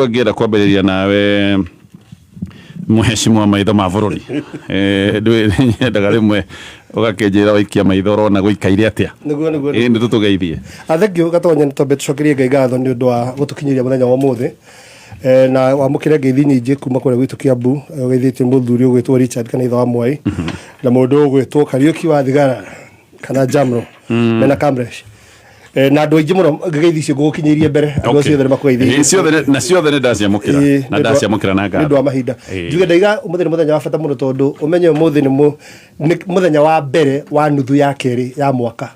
Ngĩenda kwambĩrĩria nawe, mũhecimu wa maitho ma bũrũri. Ndũĩ nyendaga rĩmwe ũgakĩnjĩra waikia maitho ũrona gũikaire atĩa. Nĩguo. Ĩ nĩ tũtũgeithie. Thank you, Gatonya. Nĩ twambe tũcokerie Ngai ngatho nĩ ũndũ wa gũtũkinyĩria mũthenya wa ũmũthĩ, na wamũkĩre ngeithi nyingĩ kuma kũrĩa gwitũ Kiambu. Ũgeithĩtie mũthuri ũgwĩtwo Richard kana ithe wa Mwai na mũndũ ũgwĩtwo Kariũki wa Thigara kana Jamro mena Kamresh, na andũ aingĩ mũno. Ngeithi icio ngũgũkinyĩirie mbere andũ acio othe nĩ makũgeithĩirie. Ciothe na ciothe nĩ ndaciamũkĩra na ndaciamũkĩra na nĩ ũndũ wa ngatho. mahinda. Njuge ndaiga ũmũthĩ nĩ mũthenya wa bata mũno, tondũ ũmenye ũmũthĩ nĩ mũthenya wa mbere wa nuthu ya kerĩ ya mwaka.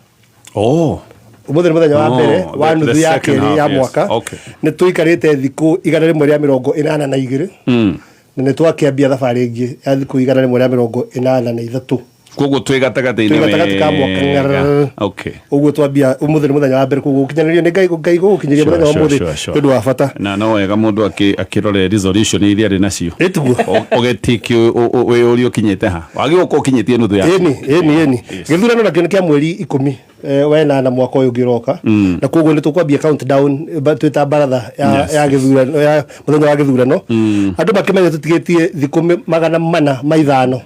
Ũmũthĩ nĩ mũthenya wa mbere wa nuthu the ya second kerĩ half, ya yes. mwaka. Nĩ tũikarĩte thikũ 182 na nĩ twakĩambia thabarĩ ĩngĩ ya thikũ 183. Koguo twĩ gatagatĩ-inĩ Twĩ gatagatĩ ka mwaka. Wega. Ngarrrr. Ũguo twambia ũmũthĩ nĩ mũthenya wa mbere, koguo gũkinyanĩrio nĩ Ngai gũgũkinyĩria mũthenya wa ũmũthĩ nĩ ũndũ wa bata. Na no wega mũndũ akĩrore resolution iria arĩ nacio. Ĩtiguo. Ũgĩtiki wĩyũrie ũkinyĩte ha, wagĩrĩirwo gũkorwo ũkinyĩtie nuthu ya Ĩni. Gĩthurano nakĩo nĩ kĩa mweri 10 wa 8 mwaka ũyũ ũngĩ ũroka, na koguo nĩ tũkwambia countdown, twĩta baratha ya ya gĩthurano, ya mũthenya wa gĩthurano. Andũ makĩmenya tũtigĩtie thikũ 405,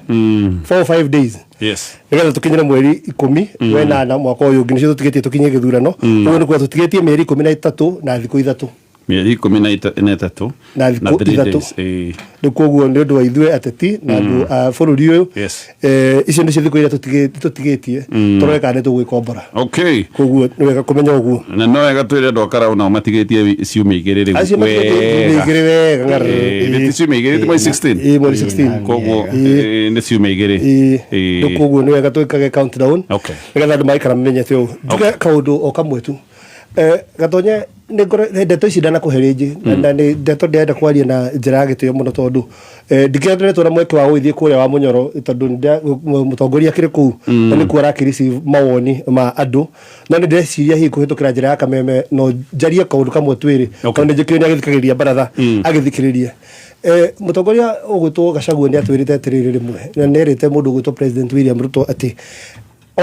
4 or 5 days, nĩgetha tũkinyĩre mweri 18 mwaka ũyũ ũngĩ. Nĩcio tũtigĩtie tũkinye gĩthurano. Ũguo nĩ kuga tũtigĩtie mĩeri 13 na thikũ 3. Mĩeri 13. Na thikũ 3 3. days. Rĩu koguo nĩ ũndũ wa ithuĩ ateti na andũ a bũrũri ũyũ, icio nĩcio thikũ iria tũtigĩtie tũrore kana nĩ tũgwĩkombora. Koguo nĩ wega kũmenya ũguo. Na no wega twĩre andũ a Karau nao matigĩtie ciumia 2 rĩu. Acio matigĩtie ciumia 2 wega, ngarĩ. Nĩ ti ciumia 2, ti mweri 16? Ĩĩ, mweri 16. Koguo nĩ ciumia 2. Rĩu koguo nĩ wega twĩkage countdown nĩgetha andũ magaikara mamenyete ũũ. Njuge kaũndũ o kamwe tu. Gatonye, nĩ ngoro ndeto ici ndanakũhe rĩngĩ, na nĩ ndeto ndĩrenda kwaria na njĩra ya gĩtĩo mũno, tondũ ndikĩenderetwo na mweke wa gũgĩthiĩ kũrĩa wa Mũnyoro, tondũ mũtongoria akĩrĩ kũu na nĩkuo arakĩ receive mawoni ma andũ, no nĩ ndĩreciria hihi kũhĩtũkĩra njĩra ya kameme no njarie kaũndũ kamwe twĩrĩ, tondũ nĩ njĩkĩrĩ nĩ agĩthikagĩrĩria baratha agĩthikĩrĩria. Mũtongoria ũgwĩtwo Gachagua nĩ atwĩrĩte atĩrĩrĩ rĩmwe, na nĩ erĩte mũndũ ũgwĩtwo President William Ruto atĩ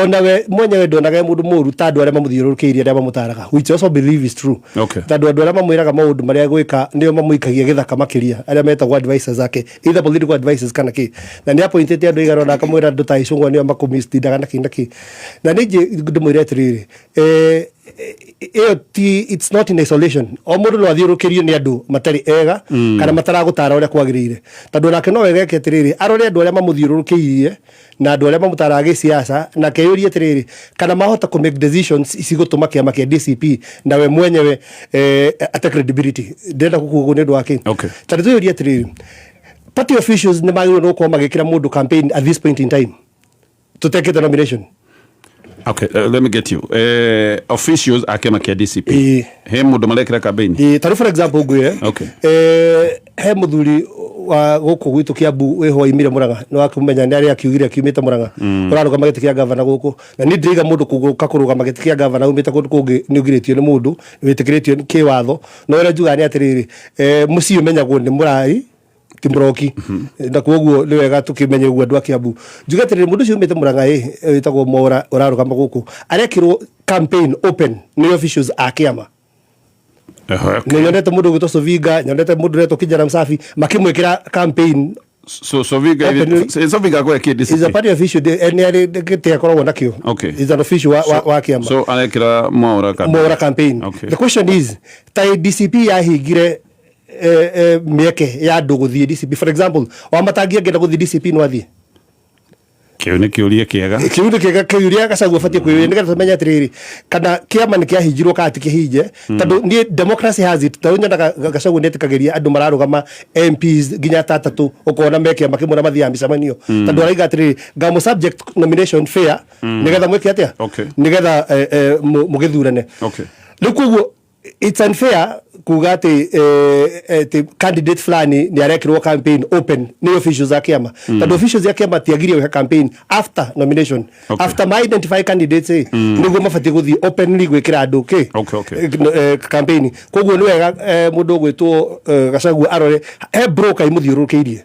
onawe mwenyewe ndonaga e mũndũ mũru ta andũ arĩa mamũthiũrũrũkĩirie, arĩa mamũtaraga, which I also believe is true, tondũ andũ arĩa mamwĩraga maũndũ marĩa gwĩka nĩo mamũikagia gĩthaka makĩria, arĩa metagwo advisors ake, either political advisors kana kĩ. Na nĩ appointĩte andũ aigana ũna, akamwĩra andũ ta Icũng'wa nĩo makũmisleadaga na kĩ na kĩ. Na nĩ ndĩmwĩre atĩrĩrĩ, ĩyo ti, it's not in isolation. O mũndũ no athiũrũkĩrio nĩ andũ matarĩ ega kana mataragũtara ũrĩa kwagĩrĩire, tondũ onake no wega eke atĩrĩrĩ, arore andũ arĩa mamũthiũrũrũkĩirie na andũ arĩa mamũtaraga gĩsiasa, na akeyũria atĩrĩrĩ, kana mahota kũ make decisions cigũtũma kĩama kĩa DCP na we mwenyewe ate credibility. Ndĩrenda gũkuga ũguo nĩ ũndũ wa kĩ? Ta nĩtwĩyũrie atĩrĩrĩ, party officials nĩ magĩrĩirwo nĩ gũkorwo magĩkĩra mũndũ campaign at this point in time tũtekĩte nomination? Okay, let me get you. Officials a kĩama kĩa DCP. He mũndũ marekĩra campaign? Ĩĩ, ta rĩu for example ngwĩre, he mũthuri wa gũkũ gwitũ Kiambu wĩho waimire Mũrang'a, nĩ wakũmenya nĩ arĩa akiugire akiumĩte Mũrang'a, ũrarũgama gĩtĩ kĩa gavana gũkũ. Na niĩ ndĩraiga mũndũ kũgũka kũrũgama gĩtĩ kĩa gavana umĩte kũndũ kũngĩ nĩ ũgirĩtio nĩ mũndũ wĩtĩkĩrĩtio kĩwatho, no ũrĩa njugaga nĩ atĩrĩrĩ, mũciĩ ũmenyagwo nĩ mũrai ti mũroki, na koguo nĩ wega tũkĩmenye ũguo andũ a Kiambu. Njuge atĩrĩrĩ, mũndũ ũcio umĩte Mũrang'a ĩ wĩtagwo Mwaũra ũrarũgama gũkũ arekĩrwo campaign open nĩ officials a kĩama. Nĩ nyonete mũndũ ũgwĩtwo Sovinga, nyonete mũndũ ũretwo Kijana Msafi makĩmwĩkĩra campaign. So Sovinga Openly. Sovinga kwa kĩ Is a DCP? party official, nĩ arĩ gĩtĩ akoragwo nakĩo. Is an official wa kĩama. So arekĩra Mwaũra campaign. Mwaũra campaign. The question is, ta DCP yahingire mĩeke ya andũ gũthiĩ DCP, for example Wamatangi angĩenda gũthiĩ DCP no athiĩ? Kĩu nĩ kĩũria kĩega. Kĩu nĩ kĩega, kĩũria Gachagua ũbatiĩ kwĩyũria, nĩgetha tũmenye atĩrĩrĩ, kana kĩama nĩ kĩahingirwo kana ti kĩhinge, tondũ niĩ democracy has it, tondũ nyonaga Gachagua nĩ etĩkagĩria andũ mararũgama MPs nginya ta atatũ, ũkona me kĩama kĩmwe na mathiaga mĩcemanio, tondũ araiga atĩrĩrĩ, ngamũ subject nomination fair nĩgetha mwĩke atĩa, nĩgetha mũgĩthurane. Rĩu koguo it's unfair kuga atĩ atĩ candidate fulani nĩ arekĩrwo campaign open nĩ officials a kĩama, tondũ officials a kĩama tiagirio gwĩka campaign after nomination. After ma identify candidates nĩguo mabatiĩ gũthiĩ openly gwĩkĩra andũ kĩ campaign. Koguo nĩ wega mũndũ ũgwĩtwo Gachagua arore he broker imũthiũrũrũkĩirie.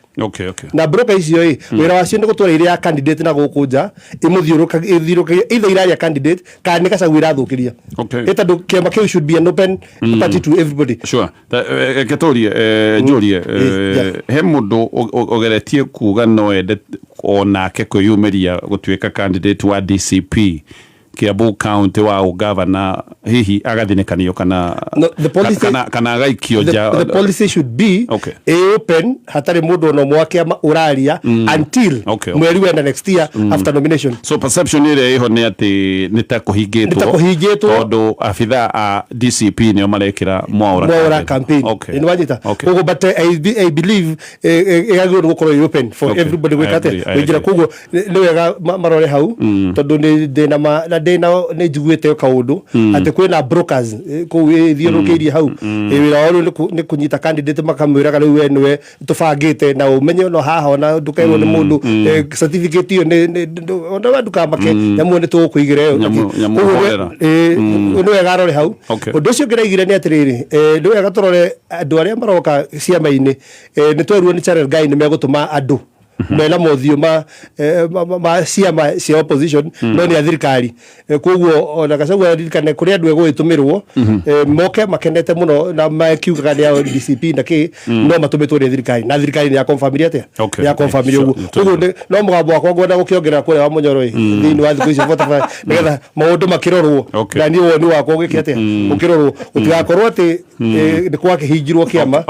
Na broker icio ĩ wĩra wacio nĩ gũtwara iria ya candidate na gũkũ nja ĩmũthiũrũrũkagia, either iraria candidate kana nĩ Gachagua irathũkĩria. Ĩ tondũ kĩama kĩu should be an open party to everybody. Sure. Reke tũrie, njũrie, he mũndũ ũgeretie kuga no ende onake kwĩyumĩria gũtuĩka candidate wa DCP Kiambu County wa ũgavana, hihi agathinĩkanio kana No, the policy- kana agaikio nja? The policy should be ĩ open, hatarĩ mũndũ ona ũmwe wa kĩama ũraria until mweri wena next year after nomination. So perception ĩrĩa ĩho nĩ atĩ nĩ ta kũhingĩtwo. Nĩ ta kũhingĩtwo. Tondũ abithaa a DCP nĩo marekĩra Mwaũra Mwaũra campaign. Nĩ wanyita? Koguo, but I believe ĩgagĩrĩirwo nĩ gũkorwo ĩ open for everybody gwĩka I agree, atĩa, I kũingĩra. agree. Koguo nĩ wega marore hau, tondũ nĩ ndĩna ma na ndĩna nĩ njiguĩte kaũndũ atĩ kwĩna brokers kũu ĩthiũrũrũkĩirie hau. Wĩra wao rĩu nĩ kũnyita candidate, makamwĩraga rĩu we nĩwe tũbangĩte, na ũmenye no haha ona ndũkerwo nĩ mũndũ, certificate ĩyo ona we ndũkamake, nyamũ nĩ tũgũkũigĩra ĩyo. Nyamũ Koguo horera. Nĩ wega arore hau. Ũndũ ũcio ũngĩ ndaigire nĩ atĩrĩrĩ, nĩ wega tũrore andũ arĩa maroka ciama-inĩ. Nĩ twerirwo nĩ Channel Guy nĩ megũtũma andũ mena mothiũ ma ciama cia opposition, no nĩ a thirikari. Koguo ona Gachagua aririkane kũrĩ andũ egũgĩtũmĩrwo, moke makenete mũno na makiugaga nĩ a DCP na kĩ, no matũmĩtwo nĩ thirikari, na thirikari nĩ ya confirm atĩa, nĩ ya confirm ũguo. Koguo no mũgambo wakwa ngwenda gũkĩongerera kũrĩa wa Mũnyoro ĩ thĩinĩ wa thikũ icio 45, nĩgetha maũndũ makĩrorwo. Na niĩ woni wakwa ũgĩke atĩa, ũkĩrorwo, gũtigakorwo atĩ nĩ gwakĩhingirwo kĩama.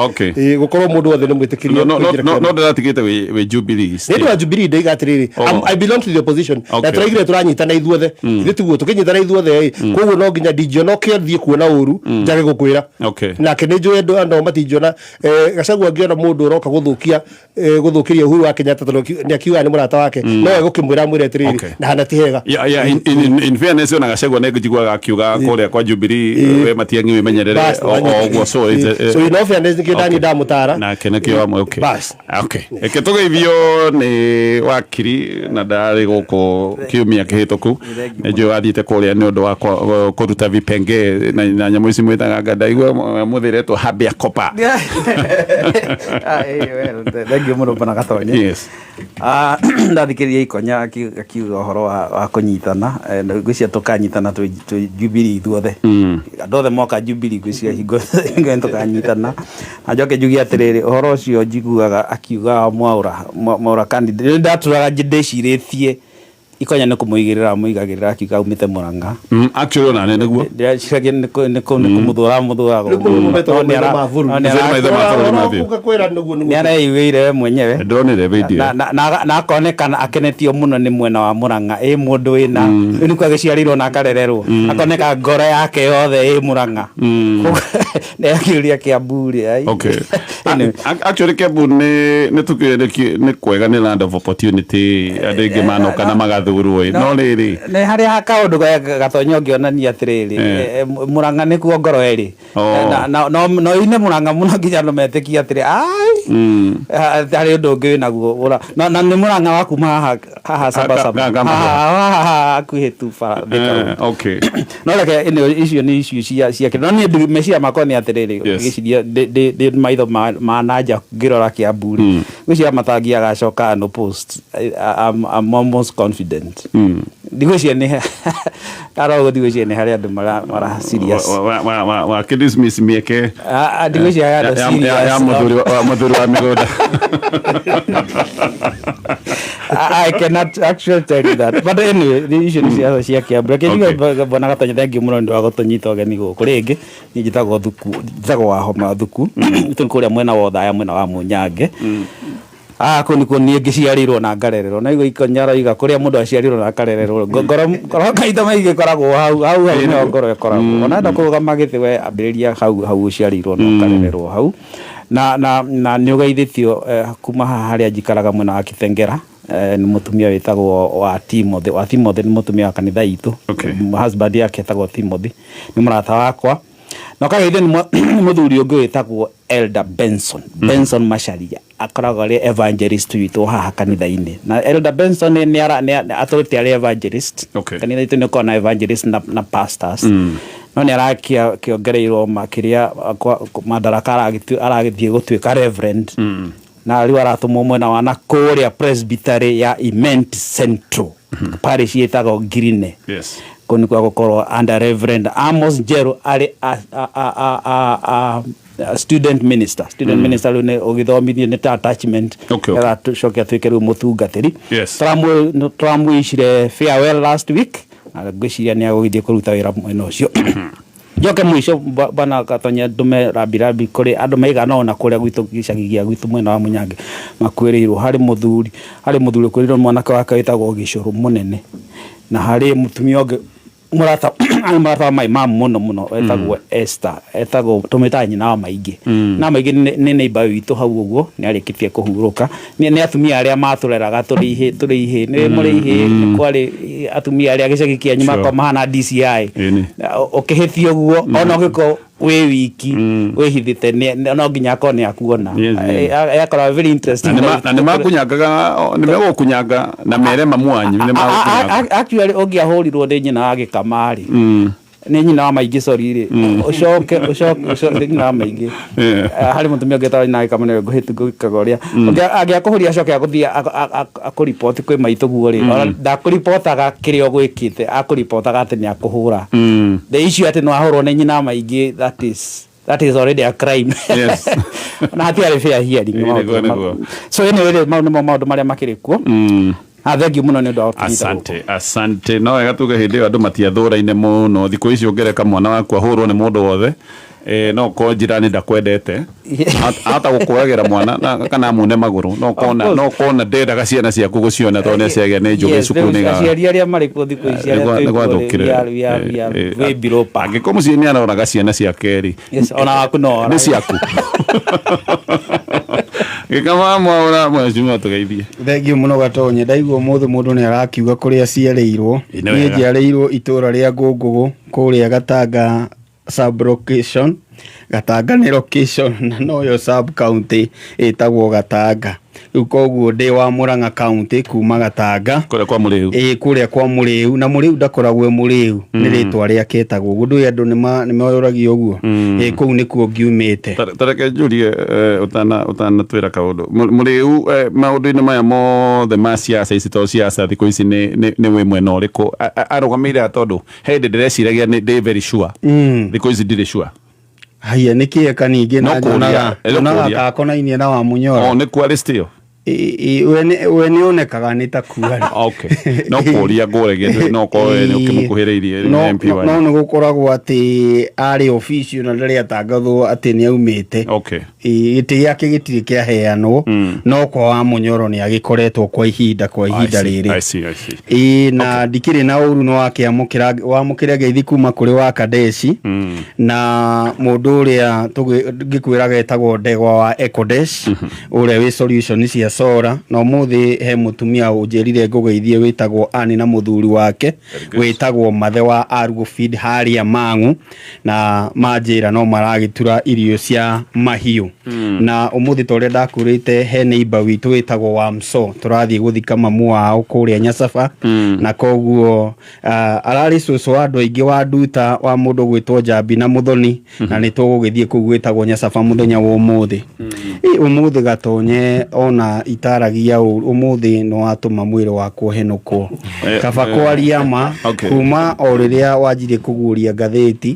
Gũkorwo mũndũ wothe nĩ mwĩtĩkĩrie kũingĩra No kĩama. No ndĩratigĩte wĩ Jubilee Nĩ ũndũ wa Jubilee ndaiga atĩrĩrĩ, I belong to the opposition. Na tũraigire tũranyitana ithuothe, ithuĩ tiguo tũkĩnyitana ithuothe ĩ, koguo no nginya ndingĩona ũkĩthiĩ kuona ũru njage gũkwĩra. Nake nĩ njũĩ andũ andũ matingĩona, Gachagua angĩona mũndũ ũroka gũthũkia, gũthũkĩria Uhuru wa Kenyatta, tondũ nĩ akiugaga nĩ mũrata wake, no egũkĩmwĩra, amwĩre atĩrĩrĩ, na hana ti hega. Yeah, in fairness, ona Gachagua nĩ njiguaga akiuga kũrĩa kwa Jubilee, we Matiang'i wĩmenyerere. Bas, o ũguo, so So in all fairness, nĩkĩo ndani ndamũtara. Nake nĩkĩo amwe, okay. Bas. Okay, reke tũgeithio nĩ wakiri, na ndarĩ gũkũ kiumia kĩhĩtũku. Nĩ njũĩ wathiĩte kũrĩa nĩ ũndũ wa kũruta vipenge na nyamũ ici mwĩtaga nga ndaigua mũthĩretwo habia kopa. Ah, well, thank you mũno bwana Gatonye. Ah, ndathikĩrĩria Ikonya akiuga ũhoro wa kũnyitana, na ngwĩciria tũkanyitana twĩ Jubilee ithuothe, andũ othe moka Jubilee, ngwĩciria hingo ĩyo tũkanyitana. Na njoke njuge atĩrĩrĩ, ũhoro ũcio njiguaga akiuga wa Mwaũra candidate, nĩ ndatũraga ndĩcirĩtie Ikonya nĩ kũmũigĩrĩra amũigagĩrĩra akiuga aumĩte Mũrang'a. Actually ona nĩ nĩguo. Ndĩreciragia nĩ kũmũthũra amũthũraga Rĩu ũguo. mũmetwo No maitho ma bũrũri. Maitho ma bũrũri mathiĩ. Ũroka kwĩra nĩguo nĩ nĩguo. Areiguĩire we mwenyewe. Ndĩronire video. Na akonekana akenetio mũno nĩ mwena wa Mũrang'a, ĩ mũndũ wĩna rĩu nĩkuo agĩciarĩirwo na akarererwo, akoneka ngoro yake yothe ĩ Mũrang'a. Nĩ akĩũria Kĩambu rĩ ai. Anyway. Actually Kiambu nĩ tukiũĩ nĩ kwega, nĩ land of opportunity, andũ aingĩ manoka na magathurwo ĩ, no rĩrĩ Nĩ harĩa kaũndũ Gatonya ũngĩonania atĩrĩrĩ, Mũrang'a nĩkuo ngoro ĩrĩ. No ine Mũrang'a mũno nginya andũ metĩkie atĩrĩ ai, harĩ ũndũ ũngĩ wĩnaguo na nĩ Mũrang'a wa kuma haha saba saba haha hakuhĩ tu bara Thika Road. No reke ĩno, icio nĩ icio cia no niĩ meciria makwa nĩ atĩrĩrĩ, ngĩciria ndĩ maitho ma na nja ngĩrora Kiambu rĩ, ngwĩciria Matangi agacoka unopposed. I'm almost confident. Ndigwĩciria nĩ arora ũguo, ndigwĩciria nĩ harĩ andũ mara serious. Wa kĩ-dismiss mĩeke Ah, ah, ndigwĩciria harĩ andũ ya serious. Mũthuri wa mĩgũnda. I cannot actually tell you that. But anyway, icio nĩ ciaca cia Kiambu. Reke njuge, bwana Gatonye, thank you mũno nĩ ũndũ wa gũtũnyita ũgeni gũkũ rĩngĩ. Niĩ njĩtagwo Thuku, njĩtagwo Wahoma Thuku. Itũ nĩ kũrĩa mwena wa Othaya, mwena wa Munyange. Ah, kũu nĩkuo niĩ ngĩciarĩirwo na ngarererwo. Na igua Ikonya aroiga kũrĩa mũndũ aciarĩirwo na akarererwo. Ngoro maita maingĩ ĩkoragwo hau hau hau nĩho ngoro ĩkoragwo. Ona enda kũrũgama gĩtĩ, we ambĩrĩria hau hau ũciarĩirwo na ũkarererwo hau. Na nĩ ũgeithĩtio kuma haha harĩa njikaraga mwena wa Kitengera, nĩ mũtumia wĩtagwo wa Timothy. Wa Timothy nĩ mũtumia wa kanitha itũ. Husband yake etagwo Timothy, nĩ mũrata wakwa. Na ũkageithio nĩ mũthuri ũngĩ wĩtagwo Elder Benson, Benson Macharia, akoragwo arĩ evangelist witũ haha kanitha-inĩ. Na Elder Benson nĩ atũrĩte arĩ evangelist. Kanitha itũ nĩ ũkoragwo na evangelist na pastors, no nĩ arakĩongereirwo makĩria madaraka, aragĩthiĩ gũtuĩka reverend. Na rĩu aratũmwo mwena wa na kũrĩa presbytery ya Imenti Central, parish ĩtagwo Ngirine. Kũu nĩkuo agũkorwo under Reverend Amos Njeru arĩ a student minister. Student minister rĩu nĩ ũgĩthomithio nĩ ta attachment. Nĩgetha acoke atuĩke rĩu mũtungatĩri. Tũramwĩcire farewell last week na ngwĩciria nĩ agũgĩthiĩ kũruta wĩra mwena ũcio. Njoke mũico, bwana Gatonye, ndũme rambirambi kũrĩ andũ maigana ũna kũrĩa gwitũ gĩcagi gĩa gwitũ mwena wa Munyange makuĩrĩirwo. Harĩ mũthuri ũkuĩrĩirwo nĩ mwanake wake wĩtagwo Gĩcũrũ Mũnene, na harĩ mũtumia ũngĩ mũrata, arĩ mũrata wa my mum mũno mũno, etagwo Esther, etagwo, tũmwĩtaga nyina wa maingĩ. Na maingĩ nĩ neighbor witũ hau ũguo, nĩ arĩkĩtie kũhurũka. Nĩ atumia arĩa matũreraga tũrĩ ihĩ, nĩ mũrĩ ihĩ, nĩ kwarĩ atumia arĩa gĩcagi kĩanyu makoragwo mahana DCI. Ũkĩhĩtia ũguo, ona ũngĩkorwo wĩ wiki wĩhithĩte, no nginya akorwo nĩ akuona. Yakoragwo very interesting. Na nĩ makunyangaga, nĩ megũkunyanga na mere mamu wanyu nĩ magũkunyanga. Actually, ũngĩahũrirwo nĩ nyina wa gĩkama-rĩ, nĩ nyina wa maingĩ, sorry rĩ, ũcoke ũcoke ũcoke nĩ nyina wa maingĩ. Harĩ mũtumia ũngĩ wĩtagwo nyina wa gĩkama, nĩwe ngũhĩtũkaga ũrĩa angĩakũhũria, acoke agũthiĩ akũriboti kwĩ maitũ guo rĩ, ona ndakũribotaga kĩrĩa ũgwĩkĩte, akũribotaga atĩ nĩ akũhũra. The issue atĩ nĩ wahũrwo nĩ nyina wa maingĩ, that is already a crime. Na hatiarĩ fair hearing. Nĩguo, nĩguo. So anyway rĩ, mau nĩmo maũndũ marĩa makĩrĩ kuo. Thengiũ mũno nĩ ũndũ wa gũtũnyita gũkũ. Asante, asante. No wega tuge hĩndĩ ĩyo andũ matiathũraine mũno. Thikũ ici ũngĩreka mwana waku ahũrwo nĩ mũndũ wothe, no korwo njirani ndakwendete, ahota gũkũragĩra mwana kana amune magũrũ, no kona course. no kona ndendaga ciana ciaku gũciona tondũ nĩ ciagĩa nĩ njũgĩ cukuru rĩu nĩ aciari arĩa marĩ kuo thikũ ici, arĩa nĩ twĩ kuo rĩ, gwathũkire. we are way below par. Angĩkorwo mũciĩ nĩ aroraga ciana ciake rĩ, Yes, ona waku no nĩ orage. ciaku gĩkama mwaũra mheshimiwa, tũgeithie. Thengiũ mũno, Gatonye. Ndaigua ũmũthĩ mũndũ nĩ arakiuga kũrĩa aciarĩirwo. Ĩ, nĩ Niĩ wega. njiarĩirwo itũũra rĩa Ngũngũgũ kũrĩa Gatanga sub location. Gatanga nĩ location na noyo sub county ĩtagwo Gatanga. Rĩu koguo ndĩ wa Murang'a county kuma Gatanga. Kũrĩa kwa Mũrĩu. Ĩĩ, kũrĩa kwa Mũrĩu. Na Mũrĩu ndakoragwo e Mũrĩu, nĩ rĩtwa rĩake etagwo ũguo. Ndũĩ andũ nĩ moragia ũguo. Ĩĩ, kũu nĩkuo ngiumĩte. Tareke njurie, ũtanatwĩra kaũndũ. Mũrĩu, maũndũ-inĩ maya mothe ma siasa ici, to siasa thikũ ici nĩ wĩ mwena ũrĩkũ arũgamĩire? Tondũ he hĩndĩ ndĩreciragia nĩ ndĩ very sure, thikũ ici ndirĩ sure. Haiya, nĩ kĩeka ningĩ No na kũũria, nyonaga no nyonaga kũũria. kakonainie na wa Mũnyora. O nĩ kuo arĩ still? We nĩ onekaga nĩ ta kuarĩ. Okay, no kũũria ngũragia, no korwo we nĩ ũkĩmũkuhĩrĩirie No MP wanyu. No nĩ gũkoragwo atĩ arĩ official na ndarĩ atangathwo atĩ nĩ aumĩte. Gĩtĩ gĩake gĩtirĩ kĩaheanwo, no kwa wa Mũnyoro nĩ agĩkoretwo kwa ihinda rĩrĩ. I see, I see. Ĩĩ, na ndikĩrĩ na ũru nĩ wakĩamũkĩra wamũkĩra ngeithi kuma kũrĩ wa Kadeshi na mũndũ ũrĩa ngĩkwĩraga etagwo Ndegwa wa Ecodesh, ũrĩa wĩ solution cia sora. Na ũmũthĩ he mũtumia ũnjĩrire ngũgeithie wĩtagwo Ani na mũthuri wake wĩtagwo Mathe wa Argo Feed harĩa Mang'u, na manjĩra no maragĩtura irio cia mahiũ. Na ũmũthĩ ta ũrĩa ndakwĩrĩte, he neighbor witũ wĩtagwo Wamso, tũrathiĩ gũthika mamu wao kũrĩa Nyacaba, na koguo ararĩ cũcũ wa andũ aingĩ wa nduta wa mũndũ gwĩtwo Njambi na Mũthoni, na nĩ tũgũgĩthiĩ kũu gwĩtagwo Nyacaba mũthenya wa ũmũthĩ. Ĩ, ũmũthĩ Gatonye, ona itaragia ũru, ũmũthĩ nĩ watũma mwĩrĩ wakwa ũhenũkwo. Kaba kwaria ma. Kuma o rĩrĩa wanjirie kũguũria ngathĩti,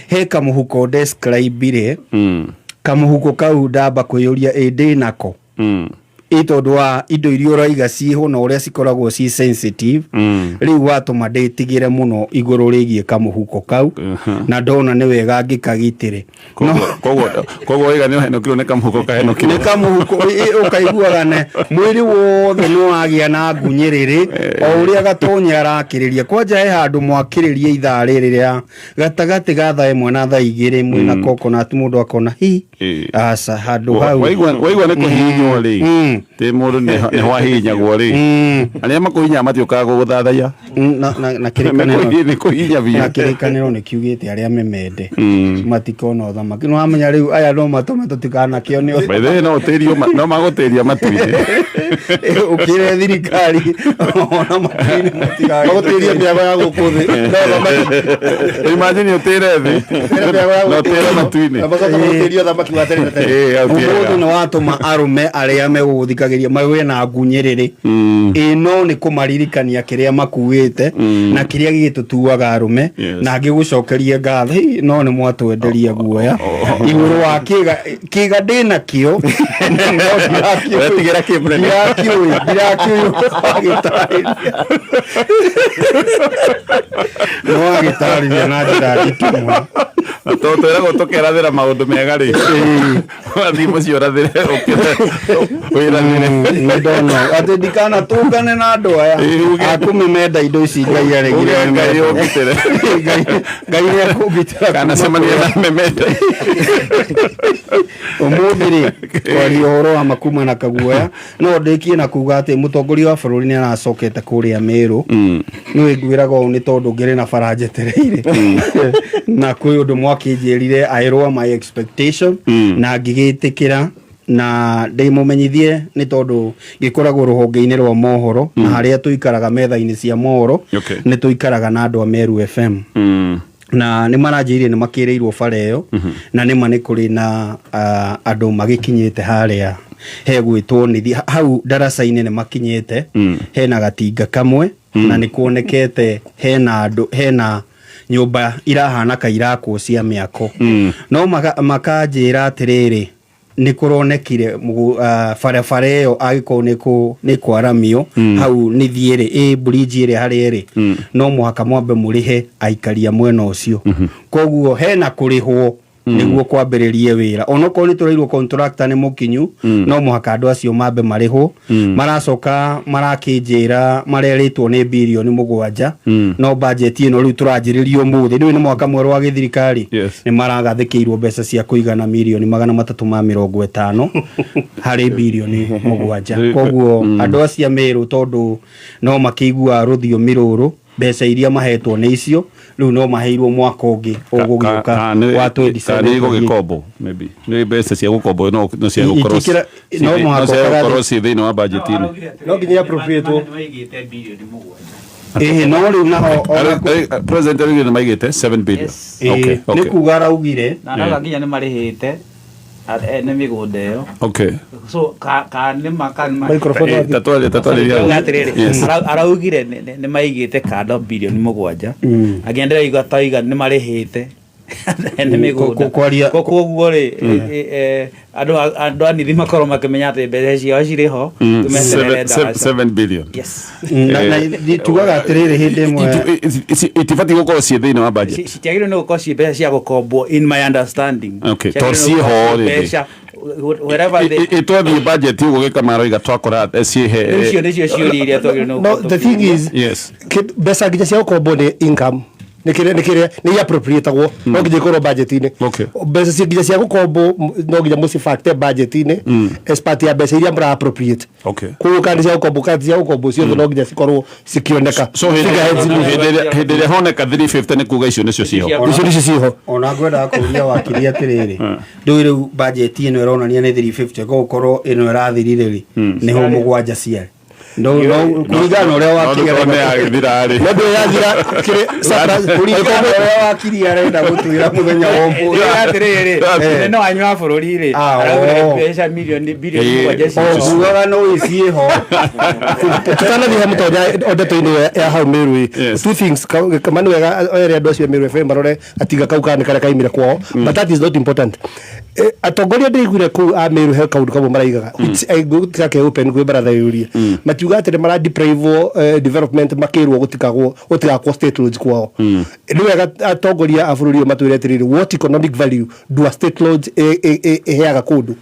he kamũhuko describe-ire. Kamũhuko kau ndamba kwĩyũria ĩ ndĩ nako, ĩ tondũ wa indo iria ũraiga ciĩho na ũrĩa cikoragwo ci sensitive. Rĩu watũma ndĩtigĩre mũno igũrũ rĩgiĩ kamũhuko kau, na ndona nĩ wega ngĩkagitĩre. Koguo waiga nĩ ũhenũkirwo nĩ kamũhuko kahenũkirwo. Nĩ kamũhuko ũkaiguaga ne mwĩrĩ wothe nĩ wagĩa na ngunyĩrĩrĩ o ũrĩa Gatonye arakĩrĩria. Kwanja he handũ mwakĩrĩria ithaa rĩrĩ rĩa gatagatĩ ga thaa 1 na thaa 2 mwĩna coconut, mũndũ akona hi aca handũ hau. Waigua nĩ kũhihinywo rĩ. Tä må ndå nä hwahinyagwo rä arä a makå matiåkaga gå gå thathaiya. Na kĩrĩkanĩro nä kå hinya na biå. Kĩrĩkanĩro nĩ kiugĩte arĩa memende matikona ũthamaki. Nĩ wamenya rĩu aya no matũme tũtikanakĩone. By no å no magå tä ria matu-inä. Ũkĩre thirikari ona matu-inĩ. Magũtĩria mĩago ya gũkũ thĩ no thamaki. Imagine å tä re thä no tä re matu-inä. Na macoka magũtĩria ũthamaki wa tene na tene. Ũmũthĩ nĩ watũma arũme arĩa megũgũthikagĩria magĩe na ngunyĩrĩrĩ ĩno nĩ kũmaririkania kĩrĩa makuĩte na kĩrĩa gĩgĩtũtuaga arũme. Na ngĩgũcokerie ngatho. Hĩ, no nĩ mwatwenderia guoya igũrũ wa kĩga kĩga ndĩnakĩo no ndirakĩũĩ. Wetigĩra kĩ, mũnene? Ndirakĩũĩ wagĩtarĩria, no wagĩtarĩria na njĩra nditũ mũno. Tondå twäragwo tå kerathä ra maå ndå mega rä wathiä må ciä å rathä re wä rathä re. Nĩ ndona atĩ ndikanatũngane na andũ aya akũmĩmenda indo ici Ngai aregire. Uge Ngai mĩmende. ũngitĩre. Ngai nĩ akũngitĩra kana kuma cemania kũrĩ- na memenda. Ũmũthĩ rĩ, twaria ũhoro wa makuma na kaguoya, no ndĩkie na kuga atĩ mũtongoria wa bũrũri nĩ aracokete kũrĩa Mĩrũ. Nĩ ngwĩraga ũũ nĩ tondũ ngĩrĩ na bara njetereire na kwĩ ũndũ mwakĩnjĩrire, I lower my expectation na ngĩgĩtĩkĩra na ndĩmũmenyithie nĩ tondũ gĩkoragwo rũhonge-inĩ rwa mohoro na harĩa tũikaraga metha-inĩ cia mohoro. Nĩ tũikaraga na andũ a Meru FM na nĩ maranjĩrire nĩ makĩrĩirwo bara ĩyo na nĩma nĩ kũrĩ na andũ magĩkinyĩte harĩa hegwĩtwo nĩthi hau ndaraca-inĩ nĩ makinyĩte. Hena gatinga kamwe na nĩ kuonekete hena andũ, hena nyũmba irahana ka irakwo cia mĩako, no makanjĩra atĩrĩrĩ, nĩ kũronekire barabara ĩyo angĩkorwo nĩ kwaramio hau nĩthiĩ rĩ ĩ bridge ĩrĩa harĩa ĩrĩ, no mũhaka mwambe mũrĩhe aikaria mwena ũcio. Koguo hena kũrĩhwo nĩguo kwambĩrĩrie wĩra, onokorwo nĩ tũrairwo contractor nĩ mũkinyu, no mũhaka andũ acio mambe marĩhwo. Maracoka marakĩnjĩra marerĩtwo nĩ birioni 7, no bajeti ĩno rĩu tũranjĩrĩria ũmũthĩ rĩu nĩ mwaka mwerũ wa gĩthirikari. Nĩ maragathĩkĩirwo mbeca cia kũigana mirioni 350 harĩ birioni 7. Koguo andũ acio a Mĩrũ, tondũ no makĩigua rũthiomi rũrũ, mbeca iria mahetwo nĩ icio rĩu no maheirwo mwaka ũngĩ ũgũgĩũka wa 27. Nä gå gä kombo maybe nä mbeca cia gå kombo no cia gå korwo No mũhaka cia gå ũkarathi- korwo ciĩ thä inä wa budget-inĩ. No nginya appropriate. Maigĩte birioni 7. Ĩĩ, no rĩu naho ona President araugire nĩ maigĩte 7 billion. Yes. Ĩĩ, nĩ kuga araugire. Na arauga nginya nĩ marĩhĩte ene mĩgũnda ĩyo. So ka nĩ ma ka nĩ ma Microphone. Tatwarĩria. Arauga atĩrĩrĩ, araugire nĩ maigĩte kando birioni 7, na nginya ndĩraigua taiga nĩ marĩhĩte ene mĩgũnda. Koguo rĩ, andũ a nithi makorwo makĩmenya atĩ mbeca ciao cirĩ ho, tũmeterere ndaraca. 7 billion. Yes. Na tugaga atĩrĩrĩ, hĩndĩ ĩmwe Itibatiĩ gũkorwo ciĩ thĩinĩ wa budget. Citiagĩrĩirwo nĩ gũkorwo ciĩ mbeca cia gũkombwo, in my understanding. Okay, Ciagĩrĩirwo tondũ nĩ ciĩho gũkorwo ciĩ already. mbeca wherever they Twathiĩ budget ũguo gĩkamaroiga twakora ciĩhe. Rĩu icio nĩcio ciũria iria twagĩrĩirwo nĩ No, gũkorwo the thing is, mbeca nginya cia gũkombwo nĩ income, nĩ kĩrĩa nĩ appropriatagwo, no nginya ikorwo budget-inĩ. Mbeca cia nginya cia gũkombwo no nginya mũcibacte budget-inĩ as part ya mbeca iria mũra appropriate. Koguo kana nĩ cia gũkombwo kana ti cia gũkombwo, ciothe no nginya cikorwo cikĩoneka. So hĩndĩ Figureheads hĩndĩ ĩrĩa honeka 350 nĩ kuga icio nĩcio ciho. Icio nĩcio ciho. Ona ngwendaga kũria wakiri atĩrĩrĩ, ndũĩ rĩu bajeti ĩno ĩronania nĩ 350, koguo ĩno ĩrathirire rĩ, nĩho mũgwanja ciarĩ, no kũringana na ũrĩa wakiri No nĩ yagĩthira rĩ. No ndũĩ yathira kĩrĩ surplus- kũringana na ũrĩa wakiri arenda gũtwĩra mũthenya wa ũmũthĩ. Rĩu atĩrĩrĩ, mũnene wanyu wa bũrũri rĩ, araugire mbeca milioni birioni 7 o ciho. kugaga no ĩciĩho. Tutanathiĩ he mũtonya o ndeto-inĩ ĩyo ya hau Meru ĩ, two things. Kama nĩ wega ere andũ acio a Meru FM marore gatinga kau kana nĩ karĩa kaimire kwao, but that is not important. Atongoria ndĩiguire kũu a Meru he kaũndũ kamwe maraigaga which ngũtiga ke open kwĩ baratha yũrie, makiuga atĩ nĩ maradeprive development, makĩrwo gũtikagwo gũtigakwo state lodge kwao. Nĩ wega atongoria a bũrũri ũyũ matwĩre atĩrĩrĩ, what economic value do a state lodge ĩheaga kũndũ?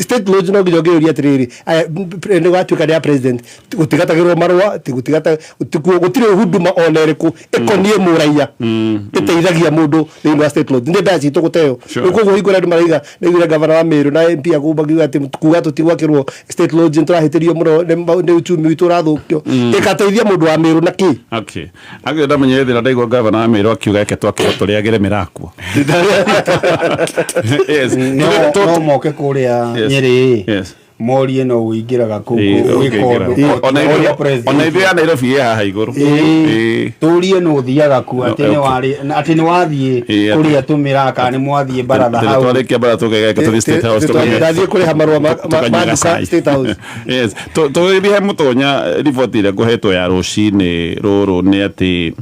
State lodge no nginya ũngĩũria atĩrĩrĩ, aya, nĩ gwatuĩka nĩ ya president, gũtigatagĩrwo marũa, gũtirĩ huduma ona ĩrĩkũ ĩkoniĩ mũraiya ĩteithagia mũndũ thĩinĩ wa state lodge, nĩ mbeca citũ gũteo. Rĩu koguo hingo ĩrĩa andũ maraiga Maraiga nĩiguire gavana wa Meru na MP akuu makiuga atĩ kuga tũtigwakĩrwo state lodge nĩtũrahĩtĩrio mũno nĩ uchumi witũ ũrathũkio. Ĩgateithia mũndũ wa Meru na kĩ? Okay. Agä ndamenyere thä na ndaigua gavana wa Meru akiuga eke twakĩrwo tũrĩagĩre mĩrakwo. Yes. No moke kũrĩa Nyĩrĩ morie no ũingĩraga kũu gwĩka ũndũ Ona ithuĩ ya Nairobi ĩ haha igũrũ. Tũrie no ũthiaga kuo atĩ nĩ warĩ atĩ nĩ wathiĩ kũrĩa tũmĩra kana nĩ mwathiĩ baratha hau. Twarĩkia baratha tũgeka tũthiĩ State House Ndathiĩ kũrĩha marũa ma tukanyua nduka gacai. State House. Yes. Tũgĩthiĩ he mũtonya riboti ĩrĩa ngũhetwo ya rũcinĩ rũrũ nĩ atĩ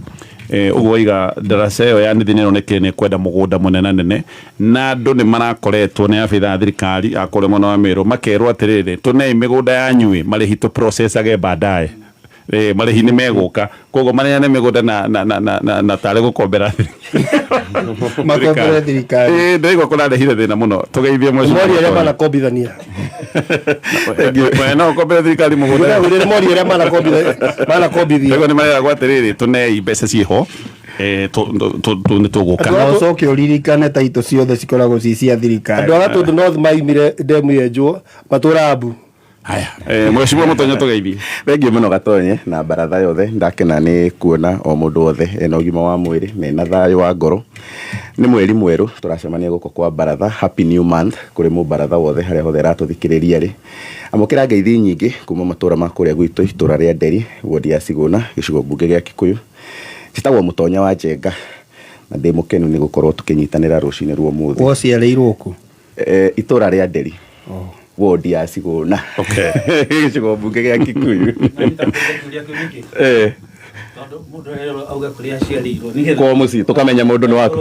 ũguo waiga ndaraca ĩyo ya nĩthi nĩronekire nĩ kwenda mũgũnda mũnenanene na andũ nĩ marakoretwo nĩ abithaa a thirikari a kũrĩa mwena wa Meru makerwo atĩrĩrĩ, tũnei mĩgũnda yanyu ĩ marĩhi tũ processage baadaye. Marĩhi nĩ megũka, koguo maneane mĩgũnda na tarĩ gũkombera Makombere thirikari. Ndĩraigua kũrarehire thĩna mũno, tũgeithie Mori arĩa manakombithania. We no ũkombere thirikari mũgũnda. Ndĩraugire mori arĩa manakombithia. Ndĩraigua nĩ mareragwo atĩrĩrĩ, tũnei mbeca ciĩho, nĩ tũgũka. Na ũcoke ũririkane taitũ ciothe cikoragwo ci cia thirikari. Andũ a Gatũndũ North maimire ndemu yenjwo matũra Ambu. Haya, mheshimiwa Mũtonyo tũgeithie. Thengiũ mũno Gatonye na baratha yothe, ndakena nĩ kuona o mũndũ wothe ena ũgima wa mwĩrĩ na ena thayũ wa ngoro. Nĩ mweri mwerũ tũracemania gũkũ kwa baratha, happy new month kũrĩ mũbaratha wothe harĩa hothe aratũthikĩrĩria rĩ. Amũkĩra ngeithi nyingĩ kuma matũra ma kũrĩa gwitũ, itũra rĩa Nderi, wodi ya Cigũna, gĩcigo mbunge gĩa Kikuyu. Njĩtagwo Mũtonya wa Njenga na ndĩ mũkenu nĩ gũkorwo tũkĩnyitanĩra rũcinĩ rwa ũmũthĩ. Waciarĩirwo kũ? Itũra rĩa Nderi, wodi ya Cigũna, gĩcigo mbunge gĩa Kikuyu. Kwa mũciĩ tũkamenya mũndũ nĩ waku,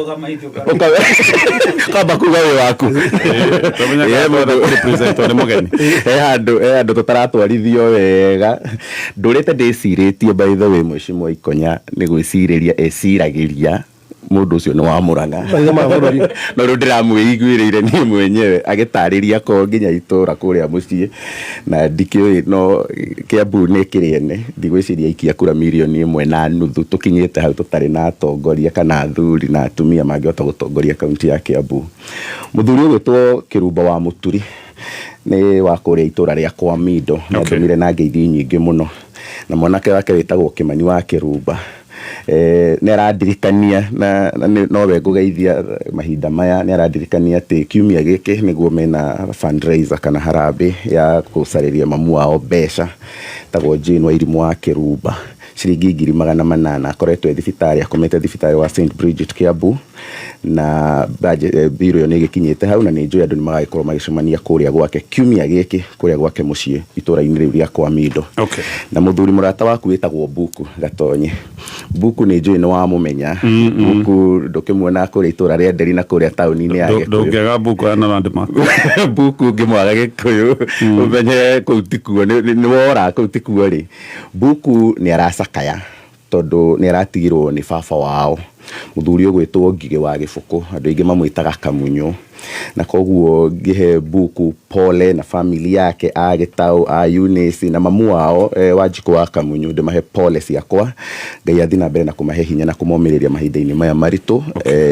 kamba kuga wĩ waku. Nĩ mũgeni. He handũ tũtaratwarithio wega, ndũrĩte ndĩcirĩtie. By the way, mheshimiwa Ikonya nĩ gwĩcirĩria eciragĩria mũndũ ũcio nĩ wa Mũrang'a, Maitho ma bũrũri. No rĩu ndĩramwĩiguĩrĩire niĩ mwenyewe agĩtarĩria ko nginya itũra kũrĩa mũciĩ, na ndikĩũĩ no Kĩambu nĩ kĩrĩene. Ndigwĩciria aikia kura 1.5 million tũkinyĩte hau tũtarĩ na atongoria kana athuri na atumia mangĩhota gũtongoria kaunti ya Kĩambu. Mũthuri ũgwĩtwo Kĩrumba wa Mũturi nĩ wa kũrĩa itũra rĩa kwa Mindo, nĩ andũmire na ngeithi nyingĩ mũno, na mwanake wake wĩtagwo Kĩmani wa Kĩrumba nĩ arandirikania na nowe ngũgeithia mahinda maya. Nĩ arandirikania atĩ kiumia gĩkĩ nĩguo mena fundraiser kana harambĩ ya gũcarĩria mamu wao mbeca, tagwo Jane Wairimũ wa Kĩrumba, ciringi 800,000. Akoretwo e thibitarĩ, akomete thibitarĩ wa St Bridget Kiambu, na mbirũ ĩyo nĩ ĩgĩkinyĩte hau, na nĩ njũĩ andũ nĩ magagĩkorwo magĩcemania kũrĩa gwake kiumia gĩkĩ, kũrĩa gwake mũciĩ itũra-inĩ rĩu rĩa kwa Mindo. Na mũthuri mũrata waku wĩtagwo Buku Gatonye, Buku nĩ njũĩ nĩ wamũmenya. Buku ndũkĩmuona kũrĩa itũra rĩa Nderi na kũrĩa taũni-inĩ ya Gĩkũyũ. Ndũngĩaga Buku na landmark. Buku ũngĩmwaga Gĩkũyũ ũmenye kũu tikuo, nĩ wora, kũu tikuo rĩ. Buku nĩ aracakaya tondũ nĩ aratigirwo nĩ baba wao, mũthuri ũgwĩtwo Ngigĩ wa Gĩbũkũ, andũ aingĩ mamwĩtaga Kamunyũ, na koguo ngĩhe Buku pole na family yake a Gĩtaũ, a Eunice na mamu wao Wanjikũ wa Kamunyũ. Ndĩmahe pole ciakwa, Ngai athiĩ na mbere na kũmahe hinya na kũmomĩrĩria mahinda-inĩ maya maritũ.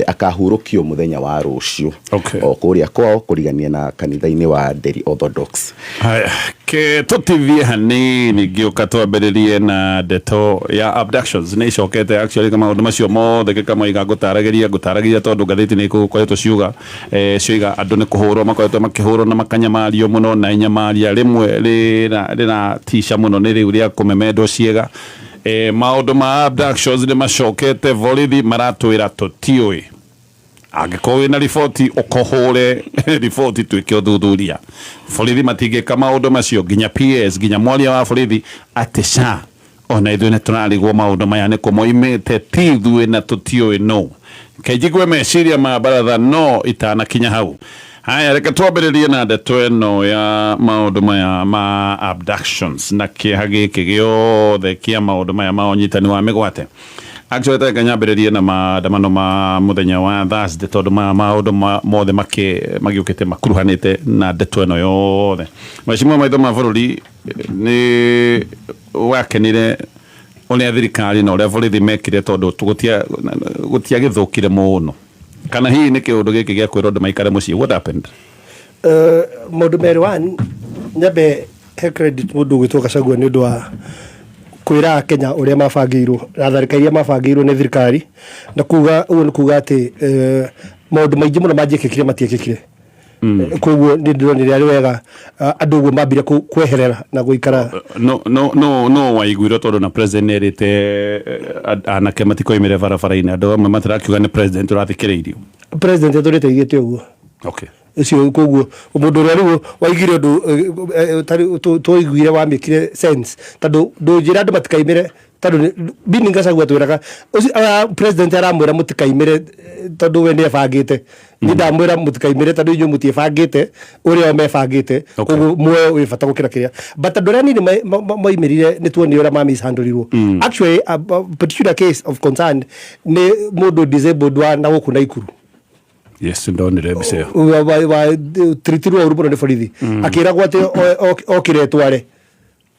Akahurũkio mũthenya wa rũciũ o kũrĩa kwao kũrigania na kanitha-inĩ wa Nderi Orthodox. Haya, ke tũtithie hanini ngĩũka twambĩrĩrie na ndeto ya abductions nĩ icokete. Actually, maũndũ macio mothe gĩkamaiga ngũtaragĩria tondũ ngathĩti nĩ ikoretwo ciuga cioiga andũ nĩ kũhũrwo makoretwo makĩhũrwo na makanyamario mũno, na inyamaria rĩmwe rĩratica mũno nĩ rĩu rĩa kũmemendwo ciĩga. Maũndũ ma abductions nĩ macokete, borithi maratwĩra tũtiũĩ. Angĩkorwo wĩna riboti ũkohũre riboti twĩke ũthuthuria. Borithi matingĩka maũndũ macio, nginya PS, nginya mwaria wa borithi atĩ ca ona ithuĩ nĩ tũrarigwo maũndũ maya nĩ kũmoimĩte, ti ithuĩ na tũtiũĩ no kenjigue meciria ma baratha no itanakinya hau. Haya, reke twambĩrĩrie na ndeto ĩno ya maũndũ maya ma abductions na kĩeha gĩkĩ gĩothe kĩa maũndũ maya ma ũnyitani wa mĩgwate. Actually, reke nyambĩrĩrie na maandamano ma mũthenya wa Thursday tondũ maya maũndũ mothe magĩũkĩte makuruhanĩte na ndeto ĩno yothe. Mheshimiwa maitho ma bũrũri, nĩ wakenire ũrĩa thirikari na ũrĩa borithi mekire tondũ gũtiagĩthũkire mũno? Kana hihi nĩ kĩũndũ gĩkĩ gĩa kwĩrwo andũ maikare mũciĩ? What happened? Maũndũ merĩ. One, nyambe he credit mũndũ ũgwĩtwo Gachagua nĩ ũndũ wa kwĩra Akenya ũrĩa mabangĩirwo na tharĩka iria mabangĩirwo nĩ thirikari, na kuga ũguo nĩ kuga atĩ maũndũ maingĩ mũno mangĩekĩkire matiekĩkire. Koguo nĩ ndĩronire arĩ wega andũ ũguo mambire kweherera na gũikara. No no no no waiguire tondũ na president nĩ erĩte anake matikoimĩre barabara-inĩ, andũ amwe matirakiuga nĩ president ũrathikĩrĩirio. President atũrĩte aigĩte ũguo. Ũcio koguo mũndũ ũrĩa rĩu waigire ũndũ twaiguire wamĩkire sense, tondũ ndũnjĩra andũ matikaimĩre, tondũ meaning Gachagua twĩraga ũcio president aramwĩra mũtikaimĩre tondũ we nĩ ebangĩte. Niĩ ndamwĩra mũtikaimĩre tondũ inyuĩ mũtiĩbangĩte ũrĩa o mebangĩte. Koguo muoyo wĩ bata gũkĩra kĩrĩa, but andũ arĩa anini moimĩrire nĩ tuonire ũrĩa ma-mishandlirwo. Actually, a particular case of concern nĩ mũndũ disabled wa na gũkũ Naikuru. Yes, ndonire mbica ĩyo. Wa tiritirwo ũru mũno nĩ borithi, akĩragwo atĩ okĩre tware.